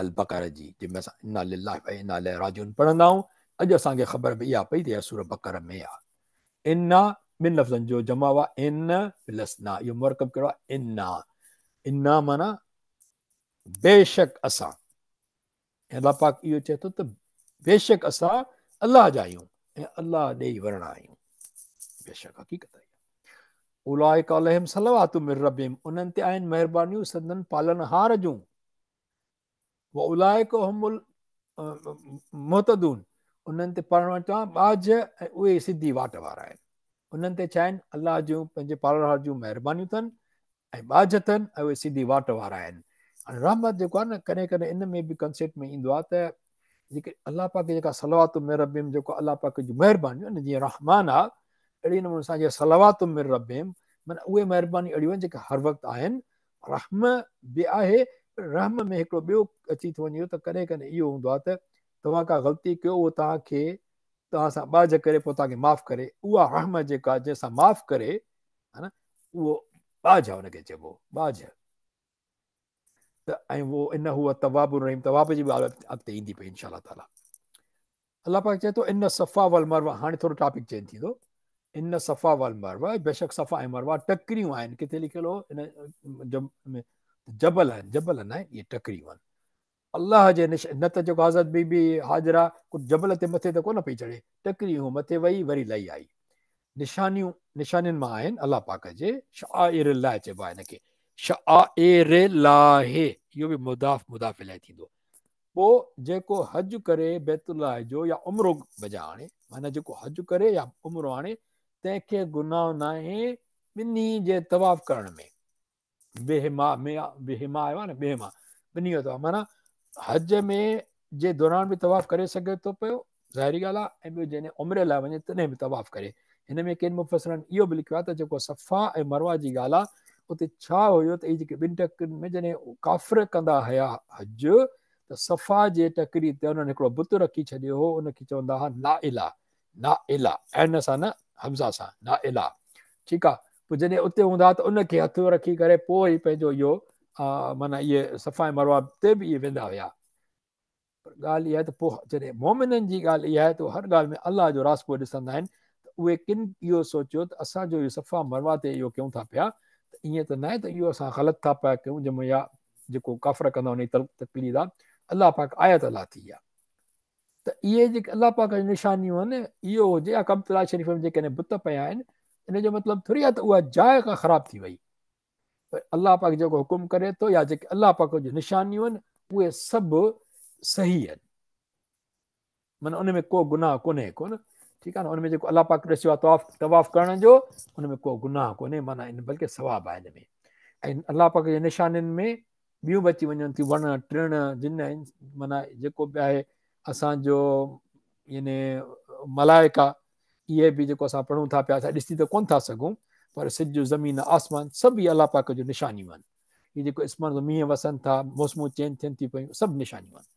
البقره جي، جنهن ۾ اسان انا لله و انا اليه راجعون پڙهندا آهيون. اڄ اسان کي خبر به اها پئي ته اها سوره بقره ۾ آ. انا ٻن لفظن جو جمع آ، ان پلس نا، اهو مرڪب ڪهڙو آ؟ انا. انا معنيٰ بيشڪ اسان. ۽ الله پاڪ اهو چئي ٿو ته بيشڪ اسان الله جا آهيون ۽ الله ڏي ئي ورڻا آهيون. بيشڪ حقيقت آهي. اولئک عليهم صلوات من ربهم، انهن تي آهن مهربانيون سندن پالڻهار جون. واولئک هم المهتدون، انهن تي پاڻ وٽان ٻاجهه ۽ اهي ئي سڌي واٽ وارا آهن. انهن تي ڇا آهن؟ الله جون پنهنجي پالڻهار جون مهربانيون اٿن ۽ ٻاجهه اٿن ۽ اهي سڌي واٽ وارا آهن. هاڻي رحمت جيڪو آهي نه ڪڏهن ڪڏهن ان ۾ به ڪنسيپٽ ۾ ايندو آهي ته جيڪي الله پاڪ جي جيڪا صلوات من ربهم جيڪو الله پاڪ جون مهربانيون آهن جيئن رحمان آهي اهڙي نموني سان جيئن صلوات من ربهم معنيٰ اهي مهربانيون اهڙيون آهن جيڪي هر وقت آهن. رحم به آهي پر رحم ۾ هڪڙو ٻيو اچي ٿو وڃي ته ڪڏهن ڪڏهن اهو هوندو آهي ته توهان ڪا غلطي ڪيو اهو توهان کي توهان سان ٻاجهه ڪري پوء توهان کي معاف ڪري، اها رحم جيڪا جنهن سان معاف ڪري ها نه اهو ٻاجهه ان کي چئبو ٻاجهه ته ۽ اهو انه هو التواب الرحيم تواب جي ڳالهه اڳتي ايندي پئي انشاء الله تعالي. الله پاڪ چئي ٿو ان الصفا والمروه، هاڻي ٿورو ٽاپڪ چينج ٿيندو. ان الصفا والمروه، بيشڪ صفا ۽ مروه ٽڪريون آهن، ڪٿي لکيل هو ان جبل آهن، جبل نه آهن، اهي ٽڪريون آهن الله جي نش نه ته جيڪو حضرت بي بي هاجره ڪو جبل تي مٿي ته ڪونه پئي چڙهي، ٽڪري هو مٿي وئي وري لهي آئي. نشانيون نشانين مان آهن الله پاڪ جي شعائر الله چئبو آهي هن کي شعائر الله، اهو به مضاف مضاف اليه ٿيندو. پوء جيڪو حج ڪري بيت الله جو يا عمرو بجا آڻي، معنيٰ جيڪو حج ڪري يا عمرو آڻي، تنهن کي گناهه ناهي ٻنهي جي طواف ڪرڻ ۾. بهما ۾ بهما آيو آهي نه، بهما ٻنهي جو طواف، معنيٰ حج ۾ جي دوران به طواف ڪري سگهي ٿو پيو، ظاهري ڳالهه آهي، ۽ ٻيو جڏهن عمري لاء وڃي تڏهن به طواف ڪري. هن ۾ ڪن مفسرن اهو به لکيو آهي ته جيڪو صفا ۽ مروه جي ڳالهه آهي اتي ڇا هيو ته اهي جيڪي ٻن ٽڪرين ۾ جڏهن ڪافر ڪندا هيا حج ته صفا جي ٽڪري تي انهن هڪڙو بت رکي ڇڏيو هو ان کي چوندا هئا نائله، نائله عين سان نه همزه سان نائله، ٺيڪ آهي. پوء جڏهن اتي هوندا هئا ته ان کي هٿ رکي ڪري پوء ئي پنهنجو اهو معنيٰ اهي صفا ۽ مروه تي به اهي ويندا هيا. پر ڳالهه اها آهي ته پوء جڏهن مؤمنن جي ڳالهه اها آهي ته هر ڳالهه ۾ الله جو راضپو ڏسندا آهن ته اهي ڪن اهو سوچيو ته اسان جو اهو صفا مروه تي اهو ڪيون ٿا پيا ته ائين ته ناهي ته اهو اسان غلط ٿا پيا ڪيون جنهن يا جيڪو ڪافر ڪندا ان جي تقليد آهي. الله پاڪ آيت لاٿي آهي ته اهي جيڪي الله پاڪ جون نشانيون آهن اهو هجي يا ڪعبة الله شريف ۾ جيڪڏهن بت پيا آهن ان جو مطلب ٿوري آهي ته اها جاء کان خراب ٿي وئي. پر الله پاڪ جيڪو حڪم ڪري ٿو يا جيڪي الله پاڪ جون نشانيون آهن اهي سڀ صحيح آهن، معنيٰ ان ۾ ڪو گناهه ڪونهي ڪو نه، ٺيڪ آهي نه. ان ۾ جيڪو الله پاڪ ڏسيو آهي طواف طواف ڪرڻ جو ان ۾ ڪو گناهه ڪونهي، معنيٰ ان بلڪه ثواب آهي ان ۾. ۽ الله پاڪ جي نشانين ۾ ٻيون به اچي وڃن ٿيون، وڻ ٽڻ جن معنيٰ جيڪو به آهي اسانجو يعني ملائڪا، اهي به جيڪو اسان پڙهون ٿا پيا اسان ڏسي ته ڪونه ٿا سگهون پر سج زمين آسمان سڀ اهي الله پاڪ جون نشانيون آهن. هي جيڪو اسمان جو مينهن وسن ٿا، موسمون چينج ٿين ٿيون پيون، سڀ نشانيون آهن.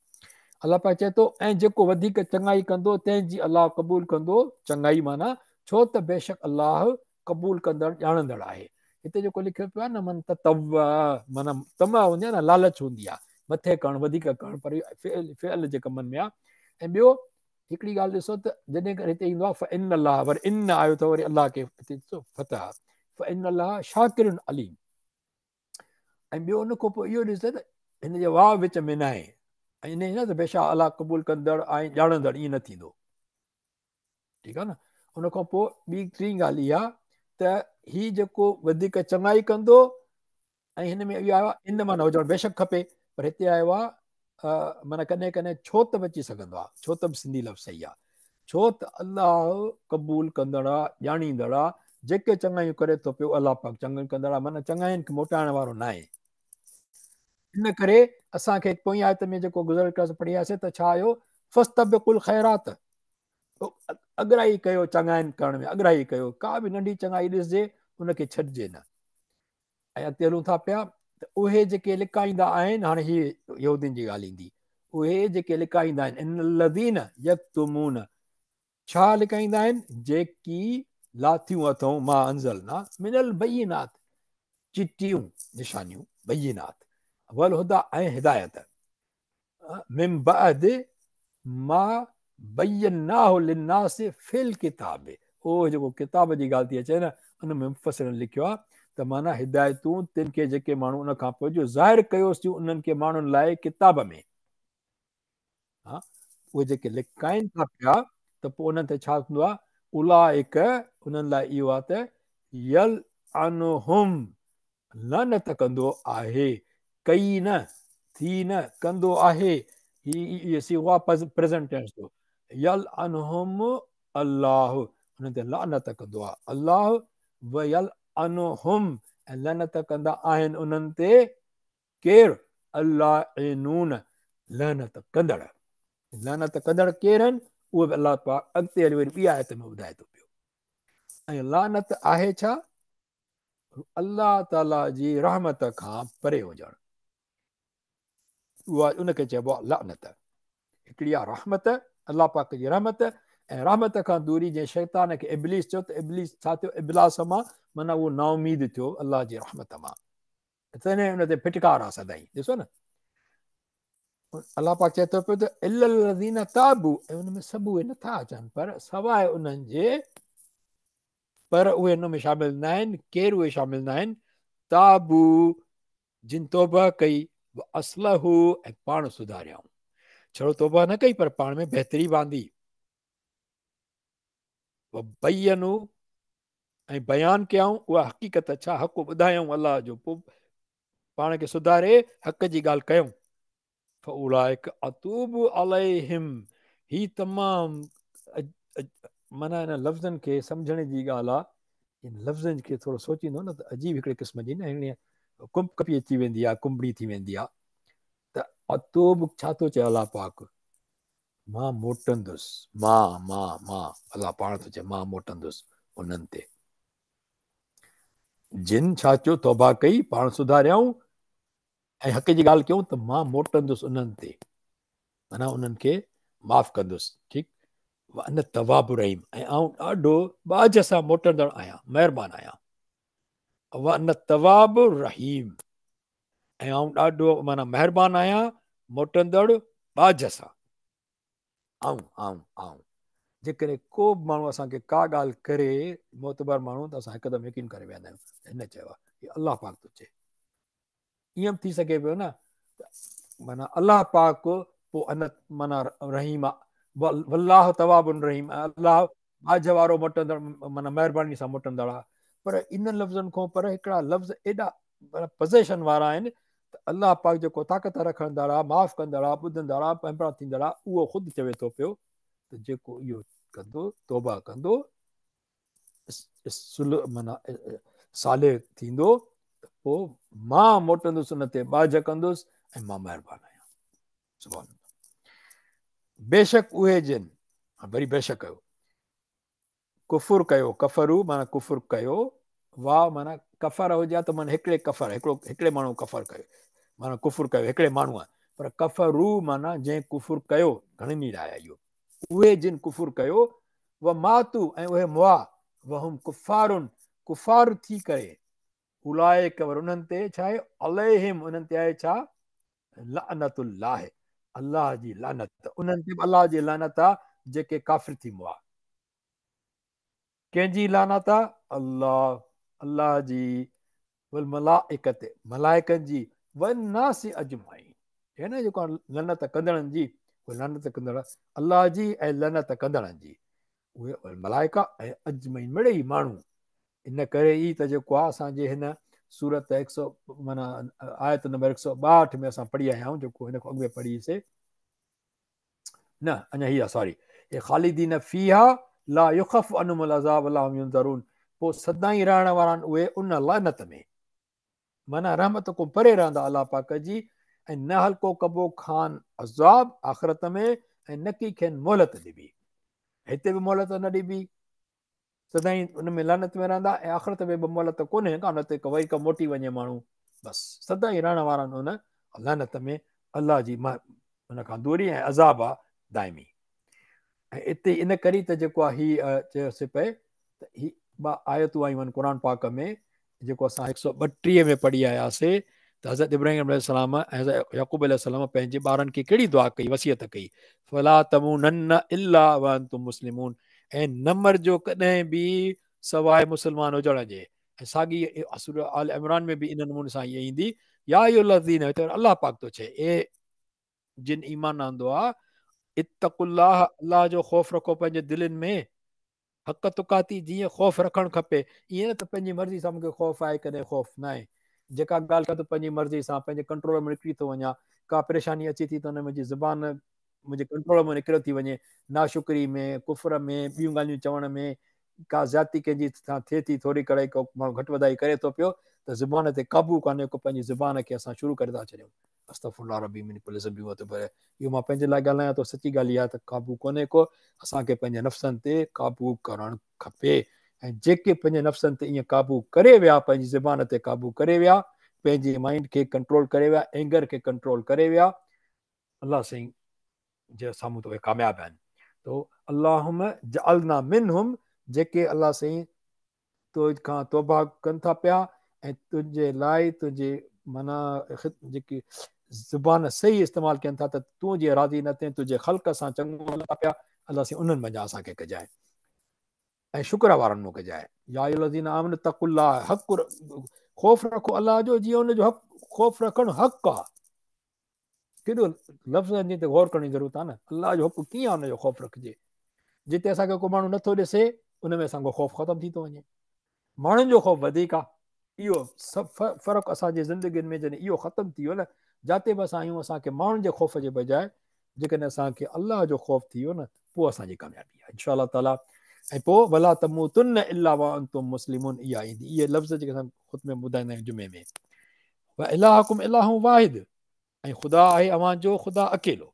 الله پاڪ چئي ٿو ۽ جيڪو وڌيڪ چڱائي ڪندو تنهن جي الله قبول ڪندو چڱائي، معنيٰ ڇو ته بيشڪ الله قبول ڪندڙ ڄاڻندڙ آهي. هتي جيڪو لکيو پيو آهي نه من تطوع، معنيٰ طمع هوندي آهي نه، لالچ هوندي آهي مٿي ڪرڻ وڌيڪ ڪرڻ، پر فعل فعل جي ڪمن ۾ آهي. ۽ ٻيو هڪڙي ڳالهه ڏسو ته جڏهن ڪڏهن هتي ايندو آهي فإن الله، وري ان آيو ته وري الله کي هتي ڏسو فتح آهي فإن الله شاڪر عليم. ۽ ٻيو ان کان پوء اهو ڏسو ته هن جي واو وچ ۾ نه آهي ۽ ان نه ته بيشڪ الله قبول ڪندڙ ۽ ڄاڻندڙ، ائين نه ٿيندو، ٺيڪ آهي نه. ان کان پوء ٻي ٽين ڳالهه اها ته هي جيڪو وڌيڪ چڱائي ڪندو ۽ هن ۾ اهو آيو آهي ان معنيٰ هجڻ بيشڪ کپي، پر هتي آيو آهي معنيٰ ڪڏهن ڪڏهن ڇو ته به اچي سگهندو آهي، ڇو ته به سنڌي لفظ صحيح آهي، ڇو ته الله قبول ڪندڙ آهي ڄاڻيندڙ آهي، جيڪي چڱايون ڪري ٿو پيو الله پاڪ چڱايون ڪندڙ آهي، معنيٰ چڱاين کي موٽائڻ وارو نه آهي. ان ڪري اسان کي پوئين آيت ۾ جيڪو گذريل ڪلاس پڙهي آياسي ته ڇا آيو فاستبقوا الخيرات، اڳرائي ڪيو چڱاين ڪرڻ ۾ اڳرائي ڪيو، ڪا به ننڍي چڱائي ڏسجي ان کي ڇڏجي نه. ۽ اڳتي هلون ٿا پيا ته اهي جيڪي لڪائيندا آهن، هاڻي هي يهودين جي ڳالهه ايندي، اهي جيڪي لڪائيندا آهن ان الذين يڪتمون، ڇا لڪائيندا آهن؟ جيڪي لاٿيون اٿئون ما انزلنا من البينات، چٽيون نشانيون، بينات والهديٰ ۽ هدايت، من بعد ما بيناه للناس في الڪتاب، اهو جيڪو ڪتاب جي ڳالهه ٿي اچي نه ان ۾ مفسرن لکيو آهي ته معنيٰ هدايتون تن کي جيڪي ماڻهو ان کان پوء جو ظاهر ڪيوسين انهن کي ماڻهن لاء ڪتاب ۾، ها اهي جيڪي لڪائن ٿا پيا ته پوء انهن تي ڇا ٿيندو آهي، اولئڪ انهن لاء اهو آهي ته يلعنهم لعنت ڪندو آهي، ڪئي نه، ٿي نه، ڪندو آهي، هي اهي صيغو آهي پريزنٽ ٽينس جو، يلعنهم الله انهن تي لعنت ڪندو آهي الله، ويلعنهم ۽ لعنت ڪندا آهن انهن تي ڪير؟ اللاعنون لعنت ڪندڙ، لعنت ڪندڙ ڪير آهن؟ اهي به الله پاڪ اڳتي هلي وري ٻي آيت ۾ ٻڌائي ٿو پيو. ۽ لعنت آهي ڇا؟ الله تعاليٰ جي رحمت کان پري هجڻ، اها ان کي چئبو آهي لعنت. هڪڙي آهي رحمت، الله پاڪ جي رحمت، ۽ رحمت کان دوري، جنهن شيطان کي ابليس چيو ته ابليس ڇا ٿيو؟ ابلاس مان، معنيٰ اهو نااميد ٿيو الله جي رحمت مان، تنهن ان تي ڦٽڪار آ سدائين. ڏسو نه الله پاڪ چئي ٿو پيو ته الا الذين تابوا، ۽ ان ۾ سڀ اهي نٿا اچن پر سواء انهن جي، پر اهي ان ۾ شامل نه آهن. ڪير اهي شامل نه آهن؟ تابو جن توبه ڪئي، واصلحوا ۽ پاڻ سڌاريائون. ڇڙو توبه نه ڪئي پر پاڻ ۾ بهتري به آندي. وبينوا ۽ بيان ڪيائون اها حقيقت ڇا حق ٻڌايائون الله جو، پوء پاڻ کي سڌاري حق جي ڳالهه ڪيائون. فاولئک اتوب عليهم، هي تمام معنيٰ انهن لفظن کي سمجهڻ جي ڳالهه آ، ان لفظن کي ٿورو سوچيندو نه ته عجيب هڪڙي قسم جي نه هڪڙي ڪنپ ڪپي اچي ويندي آ، ڪنبڻي ٿي ويندي آ ته اتوب ڇا ٿو چئي الله پاڪ، مان موٽندس، مان مان مان الله پاڻ ٿو چئي مان موٽندس انهن تي جن ڇا چيو توبه ڪئي، پاڻ سڌاريائون ۽ حق جي ڳالهه ڪيون ته مان موٽندس انهن تي، معنيٰ انهن کي معاف ڪندس، ٺيڪ، وانا التواب الرحيم ۽ آئون ڏاڍو ٻاجهه سان موٽندڙ آهيان، مهربان آهيان، وانا التواب الرحيم ۽ آئون ڏاڍو معنيٰ مهربان آهيان، موٽندڙ ٻاجهه سان. آئون، آئون، آئون. جيڪڏهن ڪو به ماڻهو اسان کي ڪا ڳالهه ڪري، معتبر ماڻهو، ته اسان هڪدم يقين ڪري ويهندا آهيون ته هن چيو آهي، هي الله پاڪ ٿو چئي. ائين به ٿي سگهي پيو نه ته معنيٰ الله پاڪ پوء ان معنيٰ رحيم آ، والله تواب رحيم، ۽ الله ٻاجهه وارو موٽندڙ معنيٰ مهرباني سان موٽندڙ آ. پر انهن لفظن کان پر هڪڙا لفظ ايڏا پزيشن وارا آهن ته الله پاڪ جيڪو طاقت رکندڙ آ، معاف ڪندڙ آ، ٻڌندڙ آ، پهنپڙا ٿيندڙ آ، اهو خود چوي ٿو پيو ته جيڪو اهو ڪندو، توبه ڪندو، معنيٰ صالح ٿيندو ته پوء مان موٽندس ان تي ٻاجهه ڪندس ۽ مان مهربان آهيان. سبحان الله. بيشڪ اهي جن وري بيشڪ ڪيو ڪفر ڪيو، ڪفرو معنيٰ ڪفر ڪيو، واو معنيٰ ڪفر هجي ها ته معنيٰ هڪڙي ڪفر، هڪڙو هڪڙي ماڻهو ڪفر ڪيو معنيٰ ڪفر ڪيو هڪڙي ماڻهوء، پر ڪفرو معنيٰ جنهن ڪفر ڪيو، گهڻن ئي لاء آهي اهو، اهي جن ڪفر ڪيو، وماتو ۽ اهي مئا، وهم ڪفار ڪفار ٿي ڪري، اولئڪ ور انهن تي ڇا آهي، عليهم انهن تي آهي ڇا، لعنت الله الله جي لعنت، انهن تي به الله جي لعنت آ جيڪي ڪافر ٿي مئا. ڪنهن جي لعنت آ؟ الله، الله جي، والملائڪة ملائڪن جي، والناس اجمعين هي نه جيڪو لعنت ڪندڙن جي، اهي لعنت ڪندڙ الله جي ۽ لعنت ڪندڙن جي، اهي ملائڪا ۽ اجمعين مڙئي ماڻهو. ان ڪري ئي ته جيڪو آ اسان جي هن سورت هڪ سو معنيٰ آيت نمبر 162 ۾ اسان پڙهي آيا آهيون، جيڪو هن کان اڳ ۾ پڙهي سي نه اڃا هي آ سوري، هي خالدين فيها لا يخف عنهم العذاب ولا هم ينظرون، پوء سدائين رهڻ وارا آهن اهي ان لعنت ۾، معنيٰ رحمت کان پري رهندا الله پاڪ جي، ۽ نه هلڪو ڪبو کان عذاب آخرت ۾ ۽ نه ڪي کين مهلت ڏبي، هتي به مهلت نه ڏبي، سدائين ان ۾ لعنت ۾ رهندا ۽ آخرت ۾ به مهلت ڪونهي ڪا نه ته وري ڪا موٽي وڃي ماڻهو، بس سدائين رهڻ وارا آهن ان لعنت ۾ الله جي ان کان دوري ۽ عذاب آ دائمي. ۽ اتي ان ڪري ته جيڪو آ هي چيوسي پئي ته هي ٻه آيتون آيون آهن قرآن پاڪ ۾ جيڪو اسان 132 ۾ پڙهي آياسي ته حضرت ابراهيم عليه السلام ۽ حضرت يعقوب عليه السلام پنهنجي ٻارن کي ڪهڙي دعا ڪئي، وصيت ڪئي، فلا تمونن الا وانتم مسلمون، ۽ نه مرجو ڪڏهن به سواء مسلمان هجڻ جي. ۽ ساڳي سورة آل عمران ۾ به ان نموني سان ئي ايندي، يا ايها الذين، هتي الله پاڪ ٿو چئي، اي جن ايمان آندو آ، اتقوا الله، الله جو خوف رکو پنهنجي دلين ۾، حق تقاتي جيئن خوف رکڻ کپي، ائين نه ته پنهنجي مرضي سان مون کي خوف آهي ڪڏهن خوف ناهي، جيڪا ڳالهه ڪيان ٿو پنهنجي مرضي سان پنهنجي ڪنٽرول مان نڪري ٿو وڃان، ڪا پريشاني اچي ٿي ته ان منهنجي زبان منهنجي ڪنٽرول مان نڪريو ٿي وڃي، ناشڪري ۾، ڪفر ۾، ٻيون ڳالهيون چوڻ ۾، ڪا زيادتي ڪنهن جي سان ٿئي ٿي ٿوري ڪڙائي ڪو ماڻهو گهٽ وڌائي ڪري ٿو پيو ته زبان تي قابو ڪانهي ڪو پنهنجي زبان کي اسان شروع ڪري ٿا ڇڏيون. استغفر الله ربي من ڪل ذنب واتوب اليه. اهو مان پنهنجي لاء ڳالهايان ٿو، سچي ڳالهه اها آهي ته قابو ڪونهي ڪو، اسان کي پنهنجي نفسن تي قابو ڪرڻ کپي ۽ جيڪي پنهنجي نفسن تي ائين قابو ڪري ويا، پنهنجي زبان تي قابو ڪري ويا، پنهنجي مائنڊ کي ڪنٽرول ڪري ويا، اينگر کي ڪنٽرول ڪري ويا، الله سائين جي سامهون ته اهي ڪامياب آهن. تو اللهم جعلنا منهم، جيڪي الله سائين تو کان توبه ڪن ٿا پيا ۽ تنهنجي لاء تنهنجي معنيٰ جيڪي زبان صحيح استعمال ڪن ٿا ته تون جي راضي نه ٿين، تنهنجي خلق سان چڱو هلن ٿا پيا، الله سائين انهن منجهان اسان کي ڪجانء ۽ شڪر وارن مون ڪجانء. يا ايها الذين آمنوا اتقوا الله حق خوف رکو الله جو جيئن ان جو حق خوف رکڻ حق آ. ڪيڏو لفظن جي تي غور ڪرڻ جي ضرورت آ نه، الله جو حق ڪيئن آ ان جو خوف رکجي. جتي اسان کي ڪو ماڻهو نٿو ڏسي ان ۾ اسان کان خوف ختم ٿي ٿو وڃي، ماڻهن جو خوف وڌيڪ آ. اهو سڀ فرق اسان جي زندگين ۾ جڏهن اهو ختم ٿي ويو نه، جاتي به اسان آهيون اسان کي ماڻهن جي خوف جي بجاء جيڪڏهن اسان کي الله جو خوف ٿي ويو نه پوء اسان جي ڪاميابي آ انشاء الله تعالي. ۽ پوء ولا تموتن الا وانتم مسلمون اها ايندي. اهي لفظ جيڪي اسان خطبي ۾ ٻڌائيندا آهيون جمعي ۾، والهڪم اله واحد، ۽ خدا آهي اوهان جو خدا اڪيلو.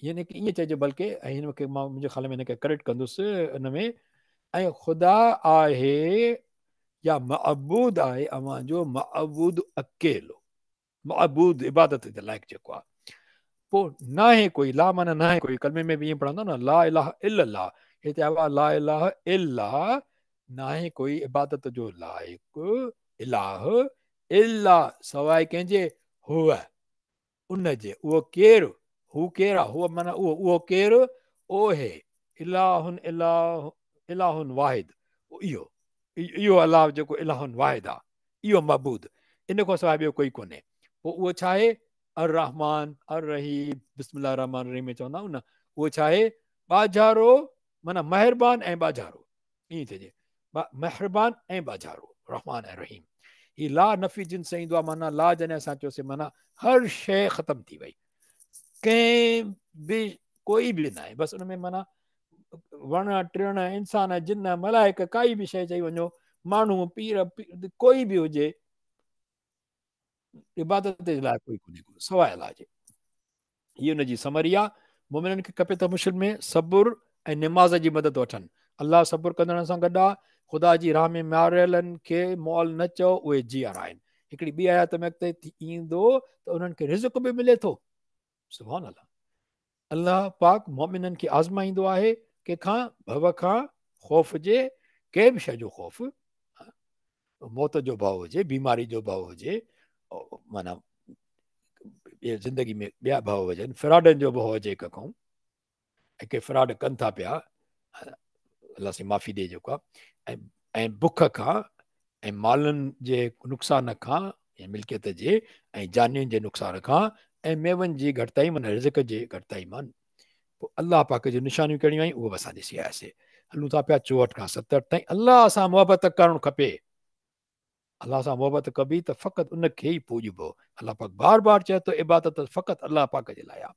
يعني ڪه ائين چئجي بلڪه، ۽ هن کي مان منهنجي خيال ۾ هن کي ڪريڪٽ ڪندس ان ۾، ۽ خدا آهي يا معبود آهي اوهان جو معبود اڪيلو، معبود عبادت جي لائق جيڪو آهي، پوء ناهي ڪوئي، لا معنيٰ ناهي ڪوئي، ڪلمي ۾ به ائين پڙهندا نه لا اله الا الله، هتي آيو آهي لا اله الا، ناهي ڪوئي عبادت جو لائق اله الا سواء ڪنهن جي، هو ان جي، اهو ڪير، هو ڪير آ؟ هو معنيٰ اهو، اهو ڪير؟ اوهي اله اله اله واحد، اهو اهو الله جيڪو اله واحد آ، اهو معبود، ان کان سواء ٻيو ڪوئي ڪونهي. پوء اهو ڇا آهي؟ الرحمان الرحيم، بسم الله الرحمان الرحيم ۾ چوندا آهيون نه، اهو ڇا آهي؟ ٻاجهارو معنيٰ مهربان ۽ ٻاجهارو، ائين چئجي مهربان ۽ ٻاجهارو، رحمان ۽ رحيم. هي لا نفي جنس ايندو آهي، معنيٰ لا جڏهن اسان چيوسي معنيٰ هر شيء ختم ٿي وئي، ڪنهن به ڪوئي به ناهي، بس ان ۾ معنيٰ وڻ ٽڻ، انسان، جن، ملائڪ، ڪائي به شيء چئي وڃو، ماڻهو، پير، ڪوئي به هجي، عبادت جي لاء ڪوئي ڪونهي ڪو سواء الله جي. هي ان جي سمري آ. مؤمنن کي کپي ته مشڪل ۾ صبر ۽ نماز جي مدد وٺن. الله صبر ڪندڙن سان گڏ آ. خدا جي راهه ۾ ماريلن کي مئل نه چئو، اهي جيئرا آهن. هڪڙي ٻي آيت ۾ اڳتي ايندو ته انهن کي رزق به ملي ٿو. سبحان الله. الله پاڪ مؤمنن کي آزمائيندو آهي، ڪنهن کان؟ ڀؤ کان، خوف جي، ڪنهن به شيء جو خوف، موت جو ڀؤ هجي، بيماري جو ڀؤ هجي، معنيٰ زندگي ۾ ٻيا ڀؤ هجن، فراڊن جو ڀؤ هجي هڪ کان، ۽ ڪي فراڊ ڪن ٿا پيا، الله سائين معافي ڏي جيڪو آهي، ۽ بک کان ۽ مالن جي نقصان کان يعني ملڪيت جي ۽ جانين جي نقصان کان ۽ ميون جي گهٽتائي معنيٰ رزق جي گهٽتائي مان. پوء الله پاڪ جون نشانيون ڪهڙيون آهن اهو به اسان ڏسي آياسي. هلون ٿا پيا 64 کان 67 تائين. الله سان محبت ڪرڻ کپي. الله سان محبت ڪبي ته فقط ان کي ئي پوڄبو. الله پاڪ بار بار چئي ٿو عبادت فقط الله پاڪ جي لاء آهي.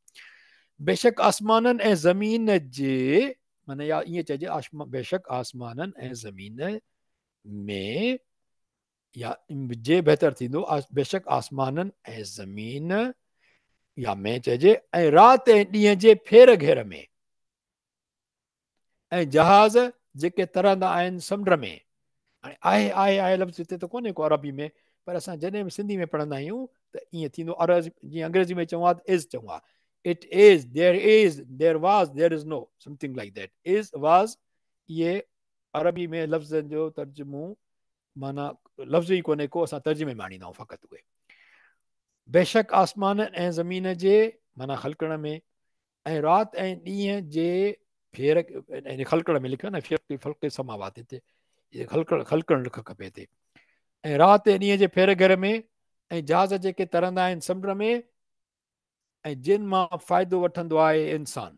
بيشڪ آسمانن ۽ زمين جي معنيٰ يا ائين چئجي بيشڪ آسمانن ۽ زمين ۾ يا جي بهتر ٿيندو بيشڪ آسمانن ۽ زمين يا ۾ چئجي ۽ رات ۽ ڏينهن جي ڦير گهير ۾ ۽ جهاز جيڪي ترندا آهن سمنڊ ۾. هاڻي آهي آهي آهي لفظ هتي ته ڪونهي ڪو عربي ۾ پر اسان جڏهن به سنڌي ۾ پڙهندا آهيون ته ائين ٿيندو عرض جيئن انگريزي ۾ چئون ها ته از چئون ها it is there is there was there is no something like that is was اهي عربي ۾ لفظن جو ترجمو معنيٰ لفظ ئي ڪونهي ڪو اسان ترجمي ۾ آڻيندا آهيون فقط اهي بيشڪ آسمانن ۽ زمين جي معنيٰ خلقڻ ۾ ۽ رات ۽ ڏينهن جي ڦير يعني خلقڻ ۾ لکيو نه ڦير خلق سماوات هتي خلقڻ خلقڻ لک کپي هتي ۽ رات ۽ ڏينهن جي ڦير گهر ۾ ۽ جهاز جيڪي ترندا آهن سمنڊ ۾ ۽ جن مان فائدو وٺندو آهي انسان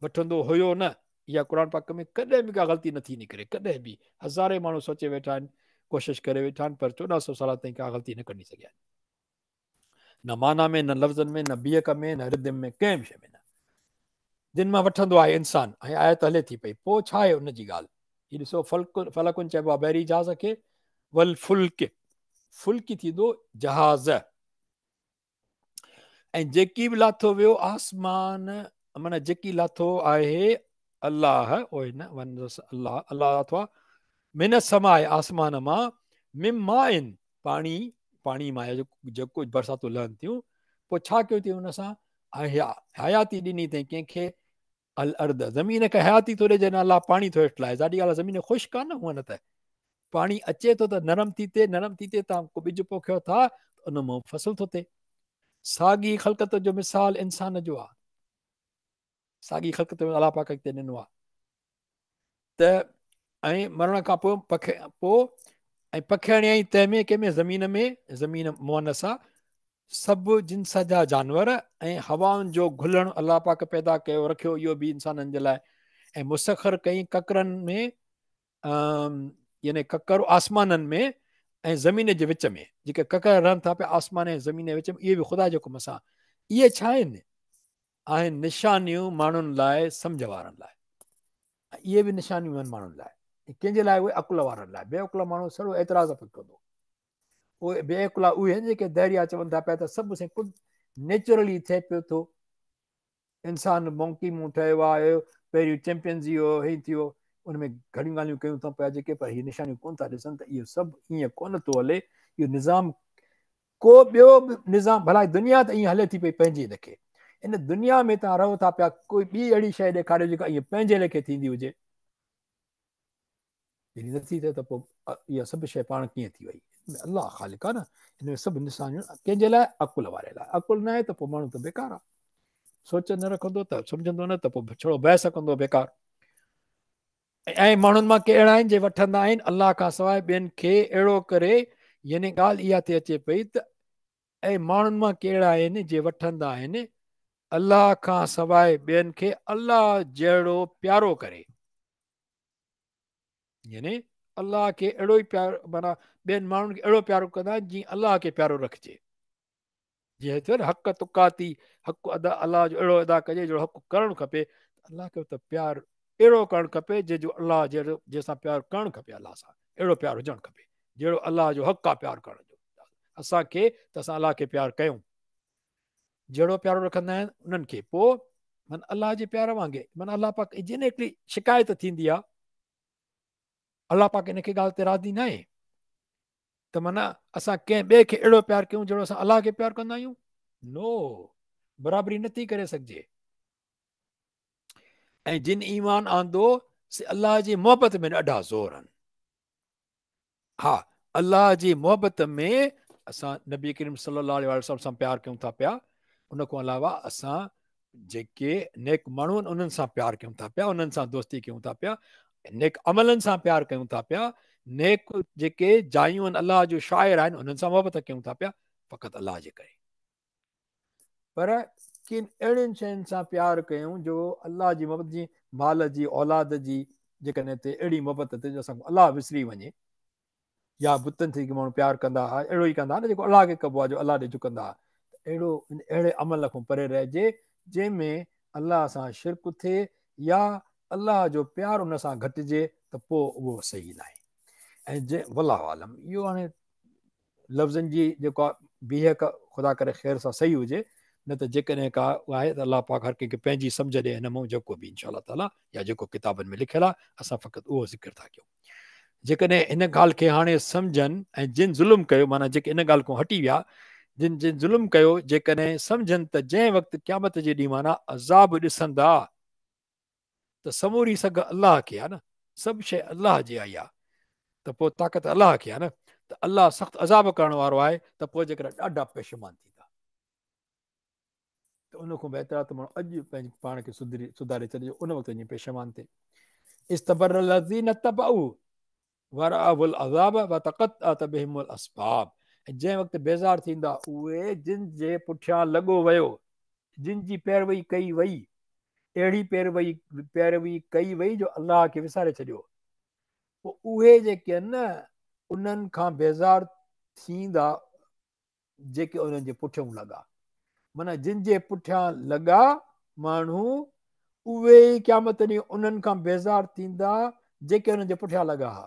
وٺندو هيو نه اها قرآن پاڪ ۾ ڪڏهن به ڪا غلطي نٿي نڪري ڪڏهن به هزارين ماڻهو سوچي ويٺا آهن ڪوشش ڪري ويٺا آهن پر 1400 سال تائين ڪا غلطي نه ڪڍي سگهيا آهن نه معنيٰ ۾ نه لفظن ۾ نه بيهڪ ۾ نه ردم ۾ ڪنهن به شيء ۾ نه جن مان وٺندو آهي انسان ۽ آيت هلي ٿي پئي پوء ڇا آهي ان جي ڳالهه هي ڏسو فلڪ فلڪن چئبو آهي بحري جهاز کي والفلڪ فلڪ ٿيندو جهاز ۽ جيڪي به لاٿو ويو آسمان معنيٰ جيڪي لاٿو آهي الله او نه الله الله لاٿو آهي من السماء آسمان مان من ماء پاڻي پاڻي مان جيڪو برساتون لهن ٿيون پوء ڇا ڪيو اٿئي ان سان حياتي ڏني اٿئي ڪنهن کي الارض زمين کي حياتي ٿو ڏي جڏهن الله پاڻي ٿو هيٺ لاهي ظاهري ڳالهه زمين خشڪ آهي نه هونئن ته پاڻي اچي ٿو ته نرم ٿي ٿئي نرم ٿي ٿئي تان ڪو ٻج پوکيو ٿا ته ان مان فصل ٿو ٿئي ساڳي خلقت جو مثال انسان جو آهي ساڳي خلقت جو الله پاڪ اڳتي ڏنو آهي ته ۽ مرڻ کان پوء پکي پوء ۽ پکيڙيائين تنهن ۾ ڪنهن ۾ زمين ۾ زمين مؤنث آ سڀ جنس جا جانور ۽ هوائن جو گهلڻ الله پاڪ پيدا ڪيو رکيو اهو به انسانن جي لاء ۽ مسخر ڪئين ڪڪرن ۾ يعني ڪڪر آسمانن ۾ ۽ زمين جي وچ ۾ جيڪي ڪڪر رهن ٿا پيا آسمان ۽ زمين جي وچ ۾ اهي به خدا جي حڪم سان اهي ڇا آهن آهن نشانيون ماڻهن لاء سمجهه وارن لاء اهي به نشانيون آهن ماڻهن لاء ڪنهن جي لاء اهي عقل وارن لاء بي عقل ماڻهو سڙو اعتراض پيو ڪندو اهي بي عقلا اهي آهن جيڪي دهريا چون ٿا پيا ته سڀ سائين خود نيچرلي ٿئي پيو ٿو انسان مونڪي مون ٺهيو آهي پهريون چيمپينزي هو هي ٿيو ان ۾ گهڻيون ڳالهيون ڪيون ٿا پيا جيڪي پر هي نشانيون ڪون ٿا ڏسن ته اهو سڀ ائين ڪونه ٿو هلي اهو نظام ڪو ٻيو به نظام ڀلا دنيا ته ائين هلي ٿي پئي پنهنجي ليکي ان دنيا ۾ توهان رهو ٿا پيا ڪوئي ٻي اهڙي شيء ڏيکاريو جيڪا ائين پنهنجي ليکي ٿيندي هجي جڏهن نٿي ٿئي ته پوء اها سڀ شيء پاڻ ڪيئن ٿي وئي الله خالق آهي نه، هن ۾ سڀ نشانيون ڪنهن جي لاء؟ عقل واري لاء. عقل نه آهي ته پوء ماڻهو ته بيڪار آهي، سوچ نه رکندو ته سمجهندو نه ته پوء ڇڙو بحث ڪندو بيڪار. ۽ ماڻهن مان ڪي اهڙا آهن جي وٺندا آهن الله کان سواء ٻين کي اهڙو ڪري، يعني ڳالهه اها ٿي اچي پئي ته ۽ ماڻهن مان ڪي اهڙا آهن جي وٺندا آهن الله کان سواء ٻين کي الله جهڙو پيارو ڪري، يعني الله کي اهڙو ئي پيار معنيٰ ٻين ماڻهن کي اهڙو پيارو ڪندا آهن جيئن الله کي پيارو رکجي. جيئن ٿيو نه حق تقاتي، حق ادا الله جو اهڙو ادا ڪجي جهڙو حق ڪرڻ کپي، الله کي ته پيار اهڙو ڪرڻ کپي جنهن جو الله جهڙو جنهن سان پيار ڪرڻ کپي، الله سان اهڙو پيار هجڻ کپي جهڙو الله جو حق آ پيار ڪرڻ جو اسان کي ته اسان الله کي پيار ڪيون جهڙو پيارو رکندا آهن انهن کي پوء من الله جي پيار وانگي من الله پاڪ جن هڪڙي شڪايت ٿيندي آ الله پاڪ ان کي ڳالهه تي راضي ناهي ته معنيٰ اسان ڪنهن ٻئي کي اهڙو پيار ڪيون جهڙو اسان الله کي پيار ڪندا آهيون؟ نو، برابري نٿي ڪري سگهجي. ۽ جن ايمان آندو سي الله جي محبت ۾ ڏاڍا زور آهن. ها الله جي محبت ۾ اسان نبي ڪريم صلي الله عليه وسلم سان پيار ڪيون ٿا پيا، ان کان علاوه اسان جيڪي نيڪ ماڻهو آهن انهن سان پيار ڪيون ٿا پيا، انهن سان دوستي ڪيون ٿا پيا، نيڪ عملن سان پيار ڪيون ٿا پيا، نيڪ جيڪي جايون آهن الله جو شاعر آهن انهن سان محبت ڪيون ٿا پيا، فقط الله جي ڪري. پر ڪن اهڙين شين سان پيار ڪيون جو الله جي محبت جي مال جي اولاد جي جيڪڏهن تي اهڙي محبت ٿئي جو اسان کان الله وسري وڃي، يا بتن سان جيڪي ماڻهو پيار ڪندا ها اهڙو ئي ڪندا ها نه جيڪو الله کي ڪبو آهي جو الله ڏي جهڪندا ها، اهڙو اهڙي عمل کان پري رهجي جنهن ۾ الله سان شرڪ ٿئي يا الله جو پيار ان سان گهٽجي ته پوء اهو صحيح ناهي. ۽ جنهن والله اعلم اهو هاڻي لفظن جي جيڪو بيهڪ خدا ڪري خير سان صحيح هجي، نه ته جيڪڏهن ڪا آهي ته الله پاڪ هر ڪنهن کي پنهنجي سمجهه ڏي هن مان جيڪو به انشاء الله تعالي يا جيڪو ڪتابن ۾ لکيل آهي اسان فقط اهو ذڪر ٿا ڪيون. جيڪڏهن هن ڳالهه کي هاڻي سمجهن ۽ جن ظلم ڪيو معنيٰ جيڪي ان ڳالهه کان هٽي ويا، جن جن ظلم ڪيو جيڪڏهن سمجهن ته جنهن وقت قيامت جي ڏينهن معنيٰ عذاب ڏسندا ته سموري سگهه الله کي آهي نه، سڀ شيء الله جي آئي آهي ته پوء طاقت الله کي آهي نه ته الله سخت عذاب ڪرڻ وارو آهي ته پوء جيڪڏهن ڏاڍا پشيمان ٿيندا. ته ان کان بهتر آهي ته ماڻهو اڄ پنهنجي پاڻ کي سڌري سڌاري ڇڏي جو ان وقت وڃي پشيمان ٿئي. استبر الذين اتبعوا ورأوا العذاب وتقطعت بهم الاسباب ۽ جنهن وقت بيزار ٿيندا اهي جن جي پٺيان لڳو ويو، جن جي پيروي ڪئي وئي، اهڙي پيروي پيروي ڪئي وئي جو الله کي وساري ڇڏيو، پوء اهي جيڪي آهن نه انهن کان بيزار ٿيندا جيڪي انهن جي پٺيون لڳا، معنيٰ جن جي پٺيان لڳا ماڻهو اهي ئي قيامت ڏينهن انهن کان بيزار ٿيندا جيڪي انهن جي پٺيان لڳا ها.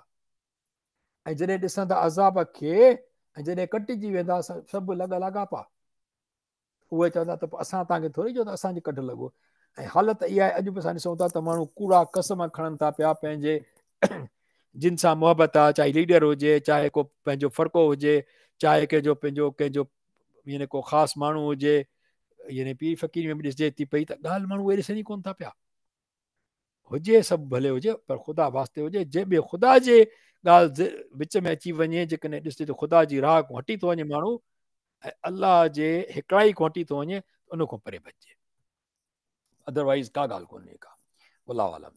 ۽ جڏهن ڏسندا عذاب کي ۽ جڏهن ڪٽجي ويندا سڀ لڳ لاڳاپا، اهي چوندا ته پوء اسان توهان کي ٿوري چيو ته اسان جي ڪڍ لڳو. ۽ حالت اها آهي اڄ به اسان ڏسون ٿا ته ماڻهو ڪوڙا قسم کڻن ٿا پيا پنهنجي جن سان محبت آهي، چاهي ليڊر هجي، چاهي ڪو پنهنجو فرقو هجي، چاهي ڪنهن جو پنهنجو ڪنهن جو يعني ڪو خاص ماڻهو هجي، يعني پير فقير ۾ به ڏسجي ٿي پئي ته ڳالهه ماڻهو اهي ڏسن ئي ڪونه ٿا پيا. هجي سڀ ڀلي هجي پر خدا واسطي هجي، جنهن به خدا جي ڳالهه وچ ۾ اچي وڃي، جيڪڏهن ڏسجي ته خدا جي راهه کان هٽي ٿو وڃي ماڻهو ۽ الله جي هڪڙائي کان هٽي ٿو وڃي ته ان کان پري ڀڄجي، ادروائز ڪا ڳالهه ڪونهي ڪا. والله اعلم.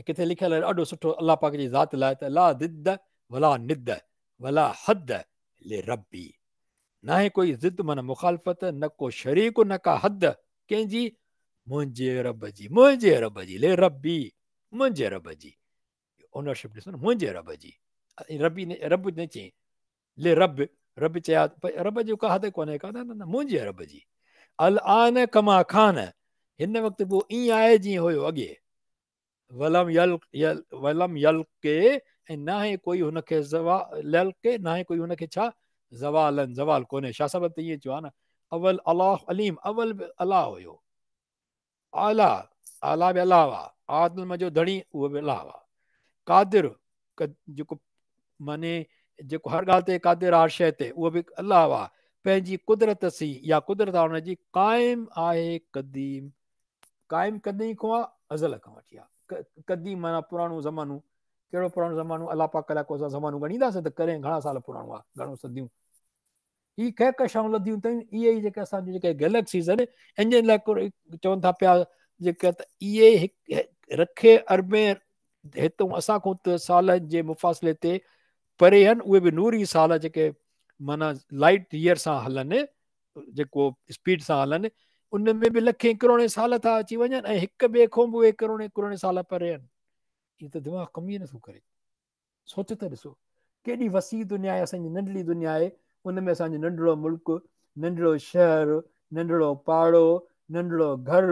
ڪٿي لکيل آهي ڏاڍو سٺو الله پاڪ جي ذات لاء ته لا ضد ولا ند ولا حد لربي، ناهي ڪوئي ضد معنيٰ مخالفت، نه ڪو شريڪ نه ڪا حد، ڪنهن جي؟ منهنجي رب جي، منهنجي رب جي، لربي منهنجي رب جي، اونرشپ ڏسو نه، منهنجي رب جي، ربي نه، رب نه چئين، لرب، رب چيا رب جو ڪا حد ڪونهي ڪا، نه نه منهنجي رب جي. الآن ڪما کان، هن وقت به ائين آهي جيئن هيو اڳي. ولم يلق ولم يلق ۽ ناهي ڪوئي هن کي يلق ناهي ڪوئي هن کي ڇا زوالن زوال ڪونهي. شاهه صاحب ته ائين چيو آهي نه، اول الله عليم، اول به الله هيو، اعليٰ اعليٰ به الله هئا، عالم جو ڌڻي اهو به الله هئا، قادر جيڪو معني جيڪو هر ڳالهه تي قادر آهي، هر شيء تي، اهو به الله هئا، پنهنجي قدرت سين يا قدرت آهي ان جي قائم آهي قديم، قائم ڪڏهن کان آهي؟ ازل کان وٺي آهي. قديم معنيٰ پراڻو زمانو، ڪهڙو پراڻو زمانو؟ الله پاڪ الائي ڪو اسان زمانو ڳڻينداسين ته ڪڏهن گهڻا سال پراڻو آهي، گهڻو صديون. هي ڪهڪشائون لڌيون اٿئون، اهي ئي جيڪي اسان جون جيڪي گيلڪسيز آهن، ان جي لاء چون ٿا پيا جيڪي ته اهي هڪ رکي اربين هتون اسان کان ته سالن جي مفاصلي تي پري آهن، اهي به نوري سال جيڪي معنيٰ لائٽ ييئر سان هلن، جيڪو اسپيڊ سان هلن، ان ۾ به لکين ڪروڙين سال ٿا اچي وڃن ۽ هڪ ٻئي کان به اهي ڪروڙين ڪروڙين سال پري آهن. اهو ته دماغ ڪم ئي نٿو ڪري. سوچ ته ڏسو ڪيڏي وسيع دنيا آهي، اسان جي ننڍڙي دنيا آهي، ان ۾ اسان جو ننڍڙو ملڪ، ننڍڙو شهر، ننڍڙو پاڙو، ننڍڙو گهر،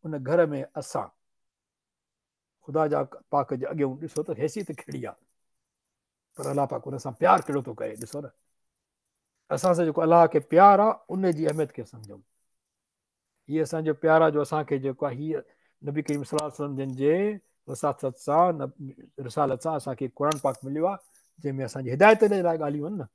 ان گهر ۾ اسان. خدا جا پاڪ جي اڳيون ڏسو ته حيثيت ڪهڙي آهي، پر الله پاڪ ان سان پيار ڪهڙو ٿو ڪري، ڏسو نه اسان سان جيڪو الله کي پيار آهي ان جي اهميت کي سمجهون. هي اسان جو پيار آهي جو اسان کي جيڪو آهي هي نبي ڪريم صلي الله عليه وسلم جن جي وساطت سان رسالت سان اسان کي قرآن پاڪ مليو آهي جنهن ۾ اسان جي هدايت جي لاء ڳالهيون آهن نه،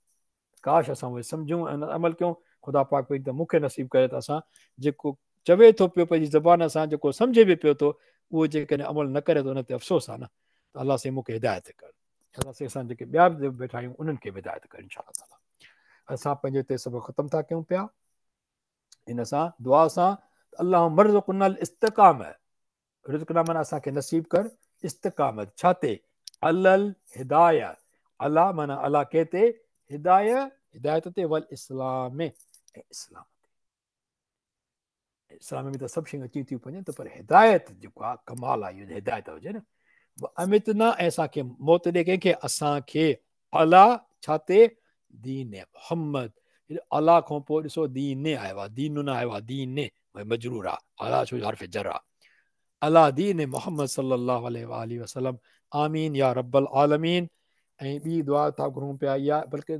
ڪاش اسان اهي سمجهون ۽ عمل ڪيون. خدا پاڪ پنهنجي ته مون کي نصيب ڪري ته اسان جيڪو چوي ٿو پيو پنهنجي زبان سان جيڪو سمجهي به پيو ٿو اهو جيڪڏهن عمل نه ڪري ته ان تي افسوس آهي نه، ته الله سائين مون کي هدايت ڪر، الله سائين اسان جيڪي ٻيا به ويٺا آهيون انهن کي به هدايت ڪر انشاء الله تعالي. اسان پنهنجي هتي سبق ختم ٿا ڪيون پيا ان سان دعا سان ته اللهم ارزقنا الاستقامه، رزقنا معنيٰ اسان کي نصيب ڪر استقامت ڇا تي، علی الهدايه، علی معنيٰ علی ڪي تي، هدايه هدايت تي، والاسلام ۽ اسلام تي. اسلام ۾ ته سڀ شيون اچي ٿيون پڃن ته پر هدايت جيڪو آهي ڪمال آهي اهو هدايت هجي نه. امتنا ۽ اسان کي موت ڏي ڪنهن کي، اسان کي، علی ڇا تي، دين محمد، علی کان پوء ڏسو دين آيو آهي، دين نه آيو آهي، دين مجرور آهي، علی ڇو جو حرف جر آهي، علی دين محمد صلي الله عليه واله وسلم، آمين يا رب العالمين. ۽ ٻي دعا ٿا گهرون پيا اها، بلڪه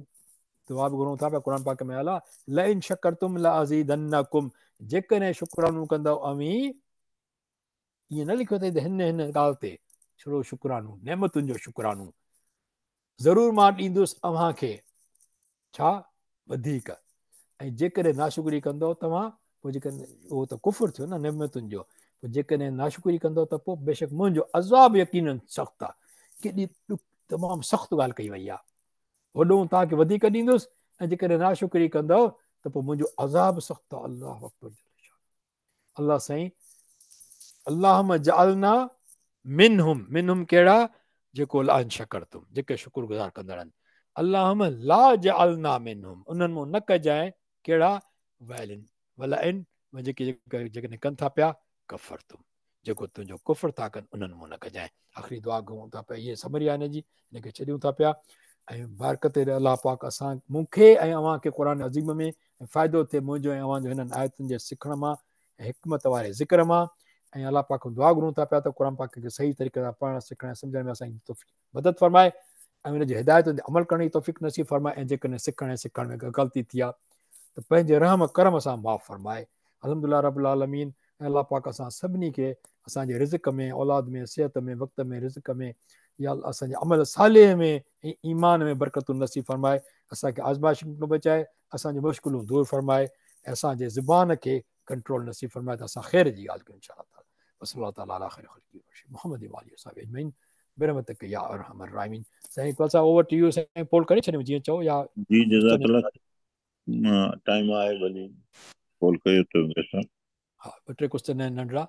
دعا به گهرون ٿا پيا قرآن پاڪ ۾ آيل آهي لئن شڪرتم لازيدنڪم، جيڪڏهن شڪرانو ڪندؤ اوهين، ائين نه لکيو اٿئي ته هن هن ڳالهه تي ڇڙو شڪرانو، نعمتن جو شڪرانو ضرور مان ڏيندس اوهان کي، ڇا وڌيڪ، ۽ جيڪڏهن ناشڪري ڪندؤ توهان پوء جيڪڏهن اهو ته ڪفر ٿيو نه نعمتن جو، پوء جيڪڏهن ناشڪري ڪندؤ ته پوء بيشڪ منهنجو عذاب يقيناً سخت آهي. ڪيڏي تمام سخت ڳالهه ڪئي وئي آهي، وڏو توهان کي وڌيڪ ڏيندس ۽ جيڪڏهن ناشڪري ڪندؤ ته پوء منهنجو عذاب سخت آهي. الله اڪبر جل شانه. الله سائين اللهم اجعلنا منهم، منهم ڪهڙا، جيڪو لئن شڪرتم جيڪي شڪر گذار ڪندڙ آهن، اللهم لا جعلنا منهم انهن مون نه ڪجانء، ڪهڙا، ويلن ولئن جيڪي جيڪڏهن ڪن ٿا پيا، ڪفرتم جيڪو تنهنجو ڪفر ٿا ڪن انهن مون نه ڪجانء. آخري دعا گهرون ٿا پيا، هيء سمري آهي هن جي، هن کي ڇڏيون ٿا پيا ۽ برڪت ڏي الله پاڪ اسان مون کي ۽ اوهان کي قرآن عظيم ۾ ۽ فائدو ٿئي منهنجو ۽ اوهان جو هنن آيتن جي سکڻ مان ۽ حڪمت واري ذڪر مان ۽ الله پاڪ کان دعا گهرون ٿا پيا ته قرآن پاڪ کي صحيح طريقي سان پڙهڻ سکڻ ۽ سمجهڻ ۾ اسان جي توفيق مدد فرمائي ۽ ان جي هدايتن تي عمل ڪرڻ جي توفيق نصيب فرمائي ۽ جيڪڏهن سکڻ ۽ سکڻ ۾ غلطي ٿي آهي ته پنهنجي رحم ڪرم سان معاف فرمائي. الحمدلله رب العالمين ۽ الله پاڪ اسان سڀني کي اسان جي رزق ۾ اولاد ۾ صحت ۾ وقت ۾ رزق ۾ يا الله اسان جي عمل صالح ۾ ۽ ايمان ۾ برڪتون نصيب فرمائي اسان کي آزمائشن کان بچائي اسان جون مشڪلون دور فرمائي ۽ اسان جي زبان کي ڪنٽرول نصيب فرمائي ته اسان خير جي ڳالهه ڪيون انشاء الله تعالي وصلي الله تعالي علي خير خلقه محمد وآله وصحبه اجمعين برحمتک يا ارحم الراحمين. سائين اقبال صاحب اوور ٽو يو سائين پول ڪري ڇڏيون جيئن چئو يا جي جزاڪ الله ٽائيم آهي ڀلي پول ڪيو ته بهتر. ها ٻه ٽي ڪوسچن آهن ننڍڙا.